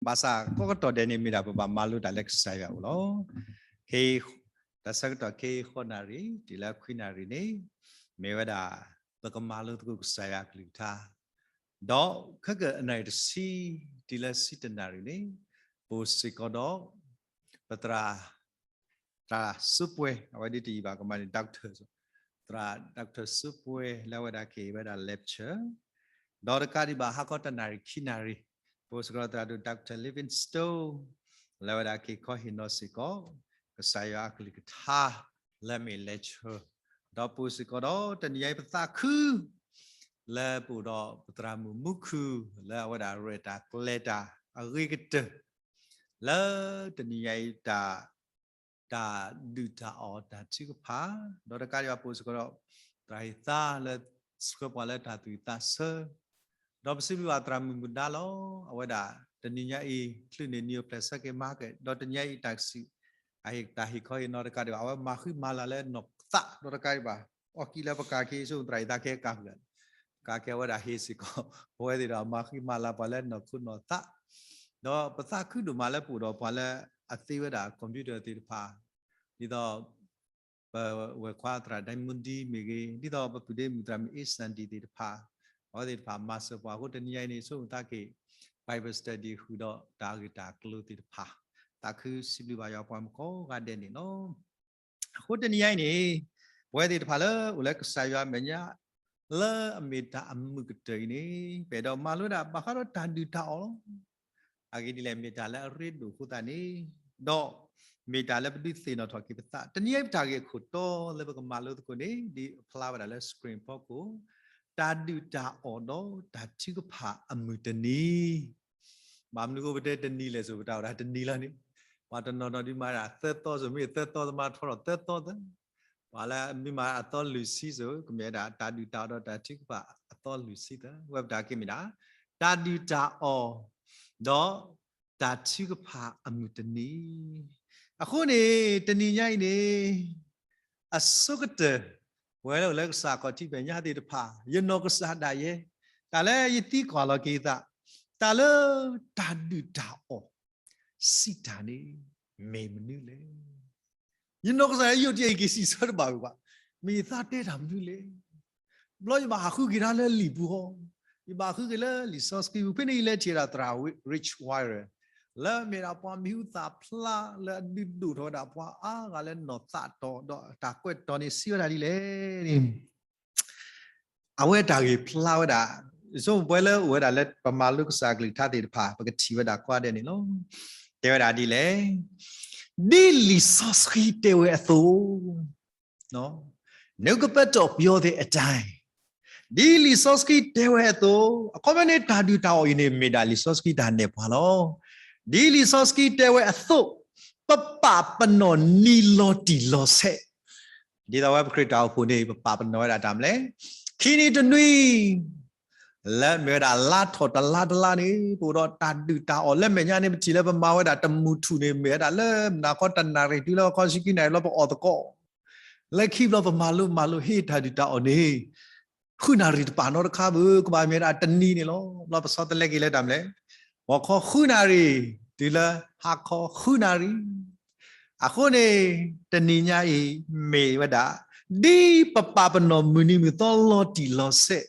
ဘၣ်ဆၣ်ကိးကတီၢ်ဒဲးန့ၣ်မ့ၢ်ဒၣ်ပဘၣ်မၤလိတၢ်လၢကစၢ်ယွၤအအိၣ်လီၤ. ခ့ တၢ်ဆၢကတီၢ်ခ့ဃိးနၣ်ရံၣ် တုၤလၢခွံနၣ်ရံၣ်န့ၣ် မ့ၢ်ဝဲဒၣ် ပကမၤလိသကိးကစၢ်ယွၤအကလုၢ်ကထါ, ဒီးခဲကနံၣ်အနၣ်ရံၣ်တဆံ တုၤလၢဆံတနၣ်ရံၣ်န့ၣ် ပအိၣ်စ့ၢ်ကီးဒီး ပသရၣ် တၢ်စူးပှဲၤ အဝဲဒ်တယံာ်ဘၣ်ကမၤန့ၣ် doctor သရၣ် doctor စူးပှဲၤ လၢအဝဲဒၣ်က့ၤဝဲဒၣ် lecture, ဒီးတကးဒံးဘၣ်ဟါခီတနၣ်ရံၣ်ခံနၣ်ရံၣ် ပအိၣ်စ့ၢ်ကီးဒီးသရၣ်ဒိၣ် doctor Livingstone လၢအဝဲဒၣ်က့ၤခီဟ့ၣ်နီၤစ့ၢ်ကီး ကစၢ်ယွၤအကလုၢ်ကထါ လၢအမ့ၢ် lecture, ဒီးပအိၣ်စ့ၢ်ကီးဒီးတနံၤညါအံၤပသးခု လၢပအိၣ်ဒီးပသရၣ်မုၣ်မူခုၣ် လၢအဝဲဒၣ်ရဲၣ်တၢ်ကျဲၤတၢ်အဂ့ၤကတၢၢ် လၢတနံၤညါအံၤတၢ် တၢ်ဒုၣ်တၢ်အီၣ်တၢ်ထုကဖၣ်, ဒီးတကးဒံးဘၣ်ပအိၣ်စ့ၢ်ကီးဒီး သရၣ်ဟ့ၣ်သါလၢဆှၢပှၤလၢတၢ်သူၣ်ဝံၣ်သးဆၢ, ဒီးပစံးဘျုးဘၣ်သရၣ်မုၣ်မုၢ်ဒါလီၤ အဝဲဒၣ်တနံၤညါအံၤ ချုးန့ၢ်နံၤအိၣ်ဖျဲၣ်ဆၢက့ၤမၤကဲး ဒီးတနံၤညါအံၤတၢ်စံး အဟ့ၣ်တၢ်ဟ့ၣ်ခီဟ့ၣ်နီၤတကးဒံးဘၣ် အဝဲမၤဃံမၤလၤလၢနီၢ်သး ဒီးတကးဒံးဘၣ် အီၣ်ကံလၢပကးက့ၤ ဆိမိၣ်သရၣ်အံၤသးကဲကးဃုာ် ကးကဲအဝဲဒၣ်ဟ့ၣ်စ့ၢ်ကီး ပဝဲသ့ၣ်ဒီးမၤဃံမၤလၤပှၤလၢနီၢ်ခိနီၢ်သး, ဒီးပသးခုဒိၣ်မးလၢပအိၣ်ဒီးပှၤလၢအသ့ဝဲဒၣ် computer သ့ၣ်တဖၣ်, ဒ်သိး ပဝဲၢ်ခွါသရၣ် Diamond မ့ၢ်ဂ့ၤ, ဒ်သိးပပုၢ်ဒ့မုၣ်သရၣ်မုၣ် A Sandy သ့ၣ်တဖၣ်, အဝဲသ့ၣ်တဖၣ်မၤစၢၤပှၤအဃိ တနံၤညါအံၤန့ၣ် ဆိမိၣ်သးက့ၤ Bible study ဃုာ်ဒီးတၢ်ဂ့ၢ်တၢ်ကျိၤသ့ၣ်တဖၣ်, သးခုစံးဘျုးဘၣ်ယွၤပှၤမုၣ်ကိးဂၤဒဲးန့ၣ်လီၤ. အဃိတနံၤညါအံၤန့ၣ် ပဝဲသ့ၣ်တဖၣ်လၢအိၣ်လၢကစၢ်ယွၤအမဲာ်ညါ လၢအမ့ၢ်တၢ်အမုာ်ကတၢၢ်အံၤန့ၣ် ပအဲၣ်ဒိးမၤလိဝဲဒၣ်ဘၣ်ဃးဒီးတၢ်ဒုၣ်တၢ်အီၣ်လီၤ. အဂ့ၢ်ဒ်လဲၣ် မ့ၢ်တၢ်လၢအရ့ဒိၣ်အဃိသတးန့ၣ်, ဒီးမ့ၢ်တၢ်လၢပဒုးသ့ၣ်နီၣ်ထီၣ်က့ၤပသး, တနံၤညါအံၤပတၢ်ဂ့ၢ်အခိၣ်တီလၢပကမၤလိသကိးန့ၣ် ဒ်အဖျါဝဲဒၣ်လၢ screen ဖီခိၣ်, တၢ်ဒုၣ်တၢ်အီၣ်ဒီးတၢ်ထုကဖၣ်အမုၢ်တနံၤ ဘၣ်မနုၤအဃိပတဲတနံၤလဲၣ်စိၤ ပတၢ်အိၣ်ဒၣ်တနံၤလီၤန့ၣ်, ပှၤတနီၤနီၤဒုးမၤဒၣ်သၢသီစိၤ မ့ၢ်သၢသီသမါထီထီၣ်သၢသီသၢ, ပှၤလၢမ့ၢ်မၤအသီလွံၢ်ဆံစိၤ ကမ့ၢ်ဝဲဒၣ်တၢ်ဒုၣ်တၢ်အီၣ်ဒီးတၢ်ထုကဖၣ်အသီလွံၢ်ဆံသၢ, ဝဲပတၢ်က့ၤမ့ၢ်ဒၣ် တၢ်ဒုၣ်တၢ်အီၣ် ဒီးတၢ်ထုကဖၣ်အမုၢ်တနံၤ, အဃိန့ၣ် တနံၤညါအံၤန့ၣ် အဆိကတၢၢ် ပဝဲလၢအိၣ်လၢကစၢ်ခီၣ်ထံးမဲာ်ညါသ့ၣ်တဖၣ် ယနီၢ်ကစၢ်ဒၣ်ယဲ, တၢ်လၢယသံကွၢ်လီၤက့ၤသး, တၢ်လၢတၢ်ဒုၣ်တၢ်အီၣ် စံးတၢ်န့ၣ် မ့ၢ်မနုၤလဲၣ်. ယနီၢ်ကစၢ်ယိၣ်တယဲၢ် ယက့ၤစံးဆၢတဘၣ်ဝဲဘၣ်, မ့ၢ်ယသးတဲတၢ်မနုၤလဲၣ်. ဘျီယဘၣ်ဟးဃုက့ၤတၢ်လၢလံာ်ပူၤဟီ, ယဘၣ်ဃုက့ၤလၢလံာ်စီဆှံပူၤ, ဖဲန့ၣ်ယလဲၤထံၣ်ဝဲဒၣ်သရၣ် Rich Warren လၢအမ့ၢ်ဒၣ်ပှၤမံၤဟူသၣ်ဖျါလၢအဒုးဒိၣ်ထီၣ်ဝဲဒၣ်ပှၤအါဂၤလၢနီၢ်သးတီၤ ဒီးတၢ်ကွဲးတီၤန့ၣ် စံးဝဲဒၣ်ဒ်လဲၣ်န့ၣ် အဝဲတၢ်ဂ့ၢ်ဖျါဝဲဒၣ်, ယဆိကမိၣ်ပဝဲလၢအိၣ်ဝဲဒၣ်လၢပမၤလိကစၢ်အကလုၢ်ကထါသ့ၣ်တဖၣ် ပကထံၣ်ဝဲဒၣ်ကိးဂၤဒဲးန့ၣ်လီၤ. တဲဝဲဒၣ်ဒ်လဲၣ်, ဒ်လံာ်စီဆှံတဲဝဲအသိး, နုကပက်တော်ပြောတဲ့အတိုင်း, ဒ်လံာ်စီဆှံတဲဝဲအသိး, အခီပညီန့ၣ် တၢ်ဒုၣ်တၢ်အီၣ်အံၤန့ၣ် မ့ၢ်ဒၣ်လံာ်စီဆှံတၢ်နဲၣ်ပှၤလီၤ. ဒ်လံာ်စီဆှံတဲဝဲအသိး, ပပာ်ပနီၣ်နံၤလီၤတံၢ်လီၤဆဲး ဒ်သိးဝဲပခရံာ်တၢ်အိၣ်ဖှိၣ်န့ၣ် ပပာ်ပနီၣ်ဝဲဒၣ်တၢ်မနုၤလဲၣ်, ခံနံၤတနွံ လၢမ့ၢ်ဝဲဒၣ်လါထီၣ်တလါတလါန့ၣ် ပအိၣ်ဒီးတၢ်ဒုၣ်တၢ်အီၣ်လၢမဲာ်ညါန့ၣ် ပထံၣ်လၢပမၤဝဲဒၣ်တမူထူၣ်န့ၣ် မ့ၢ်ဝဲဒၣ်လၢမုၢ်နၤခီတနၣ်ရံၣ်တုၤလၢခီဆံခံနၣ်ရံၣ်လီၤ ပအီၣ်သကိး လၢခံဘျီပမၤလိမၤလိဟ့ၣ်တၢ်ဒုၣ်တၢ်အီၣ်န့ၣ် ဃုနၣ်ရံၣ်တပာ်နီတခါဘၣ် ကဘၣ်မ့ၢ်ဝဲဒၣ်တနံၤန့ၣ်လီၤ. ဘျီပဆီတလဲက့ၤလၢတၢ်မနုၤလဲၣ်, ဂီၤခီဃုနၣ်ရံၣ် တုၤလၢဟါခီဃုနၣ်ရံၣ် အဃိန့ၣ် တနံၤညါအံၤ မ့ၢ်ဝဲဒၣ် ဒ်ပပာ်ပနီၣ်မုၢ်နံၤမုၢ်သီလီၤတံၢ်လီၤဆဲး,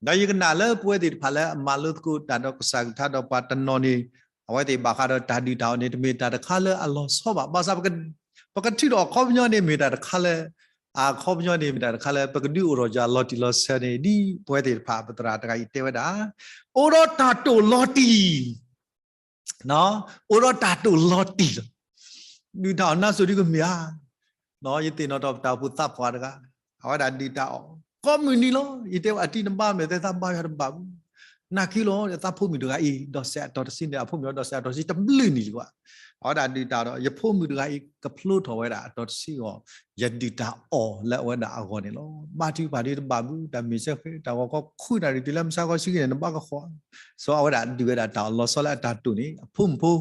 ဒီးယကနၣ်လၢပဝဲသ့ၣ်တဖၣ်လၢအမၤလိသကိးတၢ်ဒီးကစၢ်ကလုၢ်ကထါဒီးပှၤတနီၤန့ၣ် အဝဲသ့ၣ်ဘၣ်ဃးဒီးတၢ်ဒုၣ်တၢ်အီၣ်န့ၣ် တမ့ၢ်တၢ်တခါလၢအလီၤဆီဘၣ်. ဘၣ်ဆၣ် ပကထုးထီၣ်အခီပညီန့ၣ် မ့ၢ်တၢ်တခါလၢ အခီပညီန့ၣ် မ့ၢ်တၢ်တခါလၢ ပကဒုးအိၣ်ထီၣ်ယွၤလီၤတံၢ်လီၤဆဲးန့ၣ် ဒ်ပဝဲသ့ၣ်တဖၣ် ပသရၣ်တဂၤအံၤတဲဝဲဒၣ် အိၣ်ဒီးတၢ်တိာ်လီၤတံၢ် အိၣ်ဒီးတၢ်တိာ်လီၤတံၢ်လီၤ. ဒုၣ်တၢ်အီၣ်နါစိၤဒ်ကမ့ၢ်ဧါ, ယသ့ၣ်နီၣ်ထီၣ်ပတၢ်အိၣ်ဖှိၣ်သးပှၢ်တဂၤ, အဝဲဒၣ်ဒုၣ်တၢ်အီၣ် ကိးမုၢ်နံၤလီၤ. ယတဲဝဲအတံၤနဘါမဲာ်သဲသးဘါယွၤတဘၣ်ဘူး, နာ်က့လီၤ သးဖိမုၣ်တဂၤအံၤ ဒီးစဲးအတီၤတဆံန့ၣ် အဖိမုၣ်အီၤဒီးစဲးအတီၤတဆံတဘျုးနံၣ်လံကွၢ်. အဝဲဒၣ်ဒုၣ်တၢ်ဒီး ယဖိမုၣ်တဂၤအံၤ ကဖျိထီၣ်ဝဲဒၣ်အတီၤတဆံအဂီၢ် ယဒုၣ်တၢ်အီၣ်လၢအဝဲဒၣ်အဂီၢ်န့ၣ်လီၤ. ဘါထုကဖၣ်ဒ်တဘၣ်ဘူး တၢ်မ့ၢ်စ့ၢ်ကီး တၢ်ဂီၤခီဃုနၣ်ရံၣ်တုၤလၢမုၢ်ဆါခီဆံခံန့ၣ် နဘါကဃီ, စီၤအဝဲဒၣ်ဒုၣ်ဝဲဒၣ်တၢ်အီၣ်လီၤဆီလၢအတၢ်တိာ်န့ၣ် အဖိမုၣ်ဖိ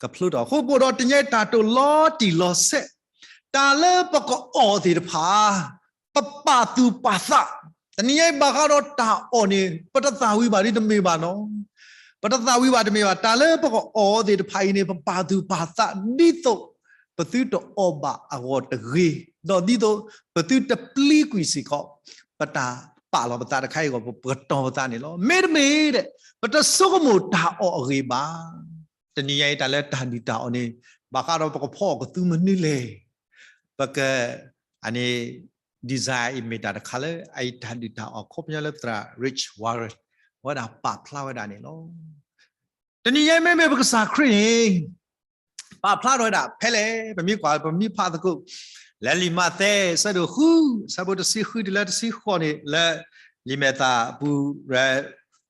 ကဖျိထီၣ် အဃိပအိၣ်ဒီးတနံၤညါအံၤတၢ်တိာ်လီၤတံၢ်လီၤဆဲး, တၢ်လၢပကအီၣ်သ့ၣ်တဖၣ် ပပာ်သူၣ်ပာ်သး, တနံၤညါအံၤဘၣ်ဃးဒီးတၢ်အီၣ်န့ၣ် ပတသၣ်ဝံၤဘၣ်ဒ်တမ့ၢ်ဘၣ်နီၤ. ပတသၣ်ဝံၤဘၣ်တမ့ၢ်ဘၣ်, တၢ်လၢပကအီၣ်သ့ၣ်တဖၣ်အံၤန့ၣ် ပပာ်သူၣ်ပာ်သးဒ်သိး ပသုတအီၣ်ဘၣ်အဂီၢ်တဂ့ၤ, ဒီးဒ်သိးပသုတပျံၤကွံာ်စ့ၢ်ကီး ပတၢ်ပာ်လီၤပသးတခါအံၤအဂီၢ် ပကတီၤပသးန့ၣ်လီၤ. မ့တမ့ၢ်ဒီး ပတဆိကမိၣ်တၢ်အီၣ်အဂ့ၢ်ဘၣ်. တနံၤညါအံၤတၢ်လၢတၢ်ဒုၣ်တၢ်အီၣ်န့ၣ် ဘၣ်ဃးဒီးပကဖီအီၣ်ကသူမနုၤလဲၣ်. ပက အန့ၣ် design အံၤမ့ၢ်တၢ်တခါလၢ အအံၤတၢ်ဒုၣ်တၢ်အီၣ် ခီပညီလၢသရၣ် Rich Warren အဝဲဒၣ်ပာ်ဖျါဝဲဒၣ်န့ၣ်လီၤ. တနံၤညါအံၤမ့မ့ၢ်ပကစၢ်ခရံာ်န့ၣ် ပာ်ဖျါထီၣ်ဝဲဒၣ်ဖဲလဲၣ်, ပမ့ၢ်ကွၢ် ပမ့ၢ်ဖးသကိး လၢလံာ်မးသဲ အဆၢဒိၣ်ဃု အဆၢဖိတဆံဃုတုၤလၢတဆံဃိးန့ၣ် လၢလံာ်မဲာ်သၣ်ပူၤ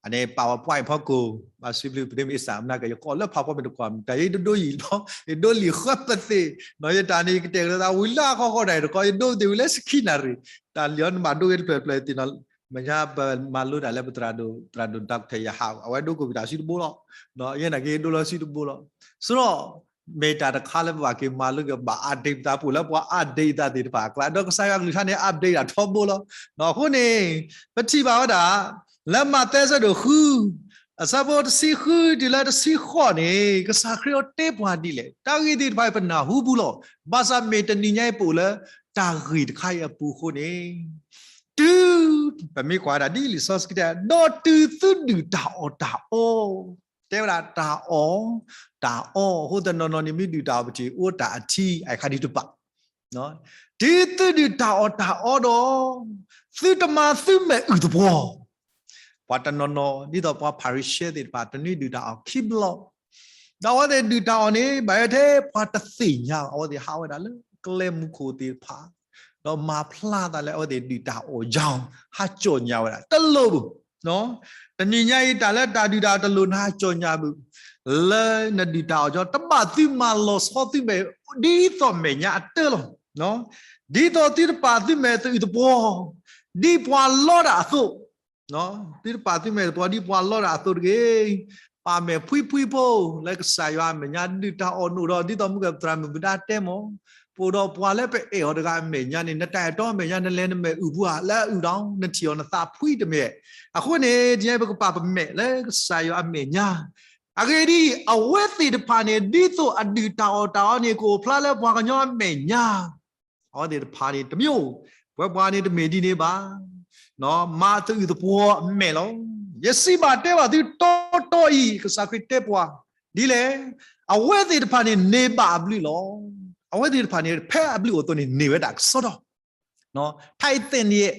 အန့ၣ် PowerPoint ဖီခိၣ် ဘၣ်စံးဘျုးပဒိမ့ၢ်အ့ၣ်စၣ်မနၤက့ၤ ယကိးလၢဖးဖီမ့ၢ်တကွၢ် တၢ်ယဒိဒိယံာ်လီၤ ယဒိလံာ်ဃၢပသ့ၣ်နီၤ ယတၢ်န့ၣ် ယကတဲာ်ကတီၤသးဝံၤလၢအဃီဃီဒၣ်တကီ ယဒိသ့ၣ်ဝံၤလၢစခံနၣ်ရံၣ် တၢ်လံၤအီၤနဘၣ်ဒိဝဲတဖျၢၣ်တဖျၢၣ်သ့ၣ်နီၤ မ့ၢ်ညါပမၤလိတၢ်လၢပသရၣ်ဒိၣ် သရၣ်ဒိၣ် Doctor ယဟး အဝဲဒိကအိၣ်ပတၢ်စုတဘိလီၤ. ယဲနာ်က့ၤဒိလီၤစုတဘိလီၤ. ဆိဒီး မ့ၢ်တၢ်တခါလၢပဘၣ်က့ၤမၤလိက့ၤဘၣ် update ပသးပူၤလၢပှၤ update သးသ့ၣ်တဖၣ်အကျါ ဒီးကစၢ်ယွၤကလုၢ်ကထါန့ၣ် update တၢ်ထီဘိလီၤ. အဃိန့ၣ် ပထံၣ်ဘၣ်ဝဲဒၣ် လၢမးသဲဆၢဒိၣ်ဃု အဆၢဖိတဆံဃုတုၤလၢတဆံဃိးန့ၣ် ကစၢ်ခရံာ်အီၤတဲပှၤဒ်လဲၣ်, တၢ်ဂ့ၢ်သ့ၣ်တဖၣ်အံၤပနၢ်ဟူပူၤလီၤ. ဘၣ်ဆၣ်မ့ၢ်တနံၤညါအံၤပအိၣ်လၢတၢ်ဂ့ၢ်တခါအံၤအပူၤအဃိန့ၣ် တုၤ ပမ့ၢ်ကွၢ်ဒၣ်ဒ်လံာ်စီဆှံတဲ ဒီးတုၤသုဒုၣ်တၢ်အီၣ်တၢ်အီ တဲဝဲဒၣ်တၢ်အီၣ် တၢ်အီ အဃိတနီၤနီၤန့ၣ် မ့ၢ်ဒုၣ်တၢ်အီၣ်ပထံၣ် အိၣ်တၢ်အထံ အခါဒ်တပာ် တုၤသုဒုၣ်တၢ်အီၣ်တၢ်အီဒီး သုတမၤသုမဲာ်အုၣ်သပှီၤ ပှၤတနီၤနီၤ ဒ်သိးပှၤဖၤရံၤၡဲသ့ၣ်တဖၣ် တနွံဒုၣ်တၢ်အီၣ်ခံဘျီ ဒီးအဝဲသ့ၣ်ဒုၣ်တၢ်အီၣ်န့ၣ် ဘၣ်ယဲထဲပှၤတသ့ၣ်ညါဘၣ် အဝဲသ့ၣ်ဟးဝဲဒၣ်လၢကျဲမူခိၣ်သ့ၣ်တဖၣ် ဒီးမၤဖျါသးလၢအဝဲသ့ၣ်ဒုၣ်တၢ်အီၣ်ယါအီၤ ဟးကၠီၣ်ညါဝဲဒၣ် တလိၣ်ဘၣ် တနံၤညါအံၤတၢ်လၢတၢ်ဒုၣ်တၢ်အီၣ်တလိၣ်နဟးကၠီၣ်ညါဘၣ် လၢနဒုၣ်တၢ်အီၣ်ကၠီ တဘၣ်သုမၤလီၤဆီသုမဲာ် ဒ်သိးမဲာ်ညါအတၢၢ်လီၤ. ဒ်သိးသုတပာ်သုမဲာ်သးအုၣ်သပှီၤ ဒ်ပှၤလီတၢ်အသိး သုတပာ်သုမဲာ်သးသပှီၤ ဒ်ပှၤလီတၢ်အသိးတဂ့ၤ. ပာ်မဲာ်ဖှံဖှံဖိ လၢကစၢ်ယွၤအမဲာ်ညါ ဒုၣ်တၢ်အီၣ်နအိၣ်ဒီး ဒ်သိးမုၢ်ဂၢၢ်ပသရၣ်မုၣ်မုၢ်ဒါတဲမ့ၢ် ပအိၣ်ဒီးပှၤလၢပအဲၣ်အီၤတဂၤအမဲာ်ညါန့ၣ် နတၢ်အဲၣ်တီအမဲာ်ညါ နလဲၤနမဲာ်အုၣ်ပှၤလၢအအုၣ်ဒီး နထံၣ်အီၤနသးဖှံတမ့ၢ်. အဃိန့ၣ် တနံၤညါအံၤပကပာ်ပမဲာ်လၢကစၢ်ယွၤအမဲာ်ညါ အဂ့ၢ်ဒ်အံၤ အဝဲသ့ၣ်တဖၣ်န့ၣ် ဒ်သိးအဒုၣ်တၢ်အီၣ်တၢ်အီန့ၣ် ကအိၣ်ဖျါလၢပှၤကညီအမဲာ်ညါ အဝဲသ့ၣ်တဖၣ်န့ၣ် တမ့ၢ်အိၣ် ပဝဲပှၤန့ၣ်တမ့ၢ်ဒ်န့ၣ်ဘၣ်. မၤသးအုၣ်သပှီၤအမဲာ်လီၤ. ယစံးဘၣ်တဲဘၣ်သုတီတီအံၤ ကစၢ်ခရံာ်တဲပှၤ ဒ်လဲၣ်, အဝဲသ့ၣ်တဖၣ်န့ၣ် န့ၢ်ဘၣ်အဘျုးလီၤ. အဝဲသ့ၣ်တဖၣ်န့ၣ် ဖဲအဘျုးအိၣ်အသိးန့ၣ် န့ၢ်ဝဲဒၣ်ကစီဒီ ထိုက်သင့်ရဲ့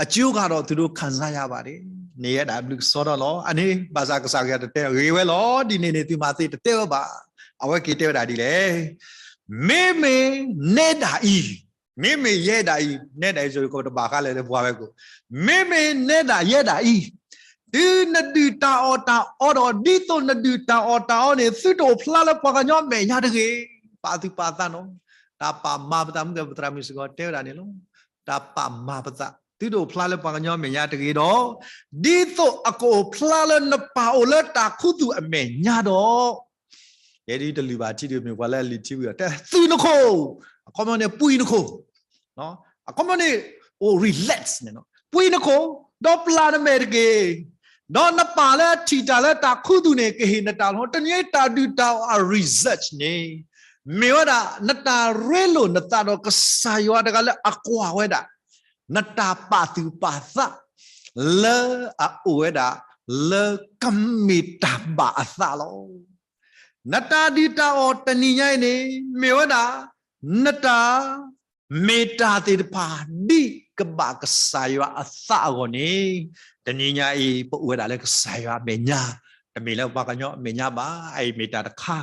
အကျိုးကတော့ သူတို့ခံစားရပါတယ် န့ၢ်ဝဲဒၣ်အဘျုးကစီဒီလီၤ. အန့ၣ် ဘၣ်ဆၣ်ကစၢ်ယွၤတတဲဂ့ၤဝဲလီၤ. ဒ်န့ၣ်န့ၣ် သုမၤသ့တတဲဝဲဘၣ်. အဝဲက့ၤတဲဝဲဒၣ်ဒ်လဲၣ်, မ့မ့ၢ်နဲဒၣ်အံၤ, မ့မ့ၢ်ယဲဒၣ်အံၤ, နဲဒၣ်အံၤ ယကတဘၣ်ဃးလၢၤလၢပှၤဝဲကိး, မ့မ့ၢ်နဲဒၣ်ယဲဒၣ်အံၤ, တုၤနဒုၣ်တၢ်အီၣ်တၢ်အီဒီး ဒ်သိးနဒုၣ်တၢ်အီၣ်တၢ်အီန့ၣ် သုတအိၣ်ဖျါလၢပှၤကညီအမဲာ်ညါတဂ့ၤ. ပာ်သူၣ်ပာ်သးနီၤ, တၢ်ပာ်မၤပသး မုၢ်ဂၢၢ်ပသရၣ်မုၣ်စ့ၢ်ကီးတဲဝဲဒၣ်န့ၣ်လီၤ. တၢ်ပာ်မၤပသး သုတအိၣ်ဖျါလၢပှၤကညီအမဲာ်ညါတဂ့ၤဒီး, ဒ်သိးအကအိၣ်ဖျါလၢနပာ်အိၣ်လၢတၢ်ခူသူၣ်အမဲာ်ညါဒီး, ယဲဒ်တလုၢ်ဘၣ်ထံဒုးမ့ၢ်ပှၤလၢအလံၤထံဝံၤအီၤ တဲသုနခိၣ်, အခီပညီန့ၣ် ပှံၤနခိၣ်, အခီပညီန့ၣ် အိၣ် relax န့ၣ်, ပှံၤနခိၣ်, ဒီးပျၢ်နမဲာ်တက့ၢ်. ဒီးနပၢ်လၢအထံၣ်တၢ်လၢတၢ်ခူသူၣ်န့ၣ် ကဟ့ၣ်နတၢ်လီၤ. တနံၤညါတၢ်ဒုၣ်တၢ်အီၣ်အ research န့ၣ် မ့ၢ်ဝဲဒၣ် နတၢ်ရ့လိာ်နသးဒီးကစၢ်ယွၤတဂၤလၢအကွၢ်ဝဲဒၣ် နတၢ်ပာ်သူၣ်ပာ်သး လၢအအိၣ်ဝဲဒၣ် လၢကမ့ၢ်တၢ်ဘၣ်အသးလီၤ. နတၢ်ဒုၣ်တၢ်အီၣ်တနံၤညါအံၤန့ၣ် မ့ၢ်ဝဲဒၣ် နတၢ် မ့ၢ်တၢ်သ့ၣ်တဖၣ် ဒ်ကဘၣ်ကစၢ်ယွၤအသးအဂီၢ်န့ၣ်, တနံၤညါအံၤ ပအိၣ်ဝဲဒၣ်လၢကစၢ်ယွၤအမဲာ်ညါ, တမ့ၢ်လၢပှၤကညီအမဲာ်ညါဘၣ်. အအံၤမ့ၢ်တၢ်တခါ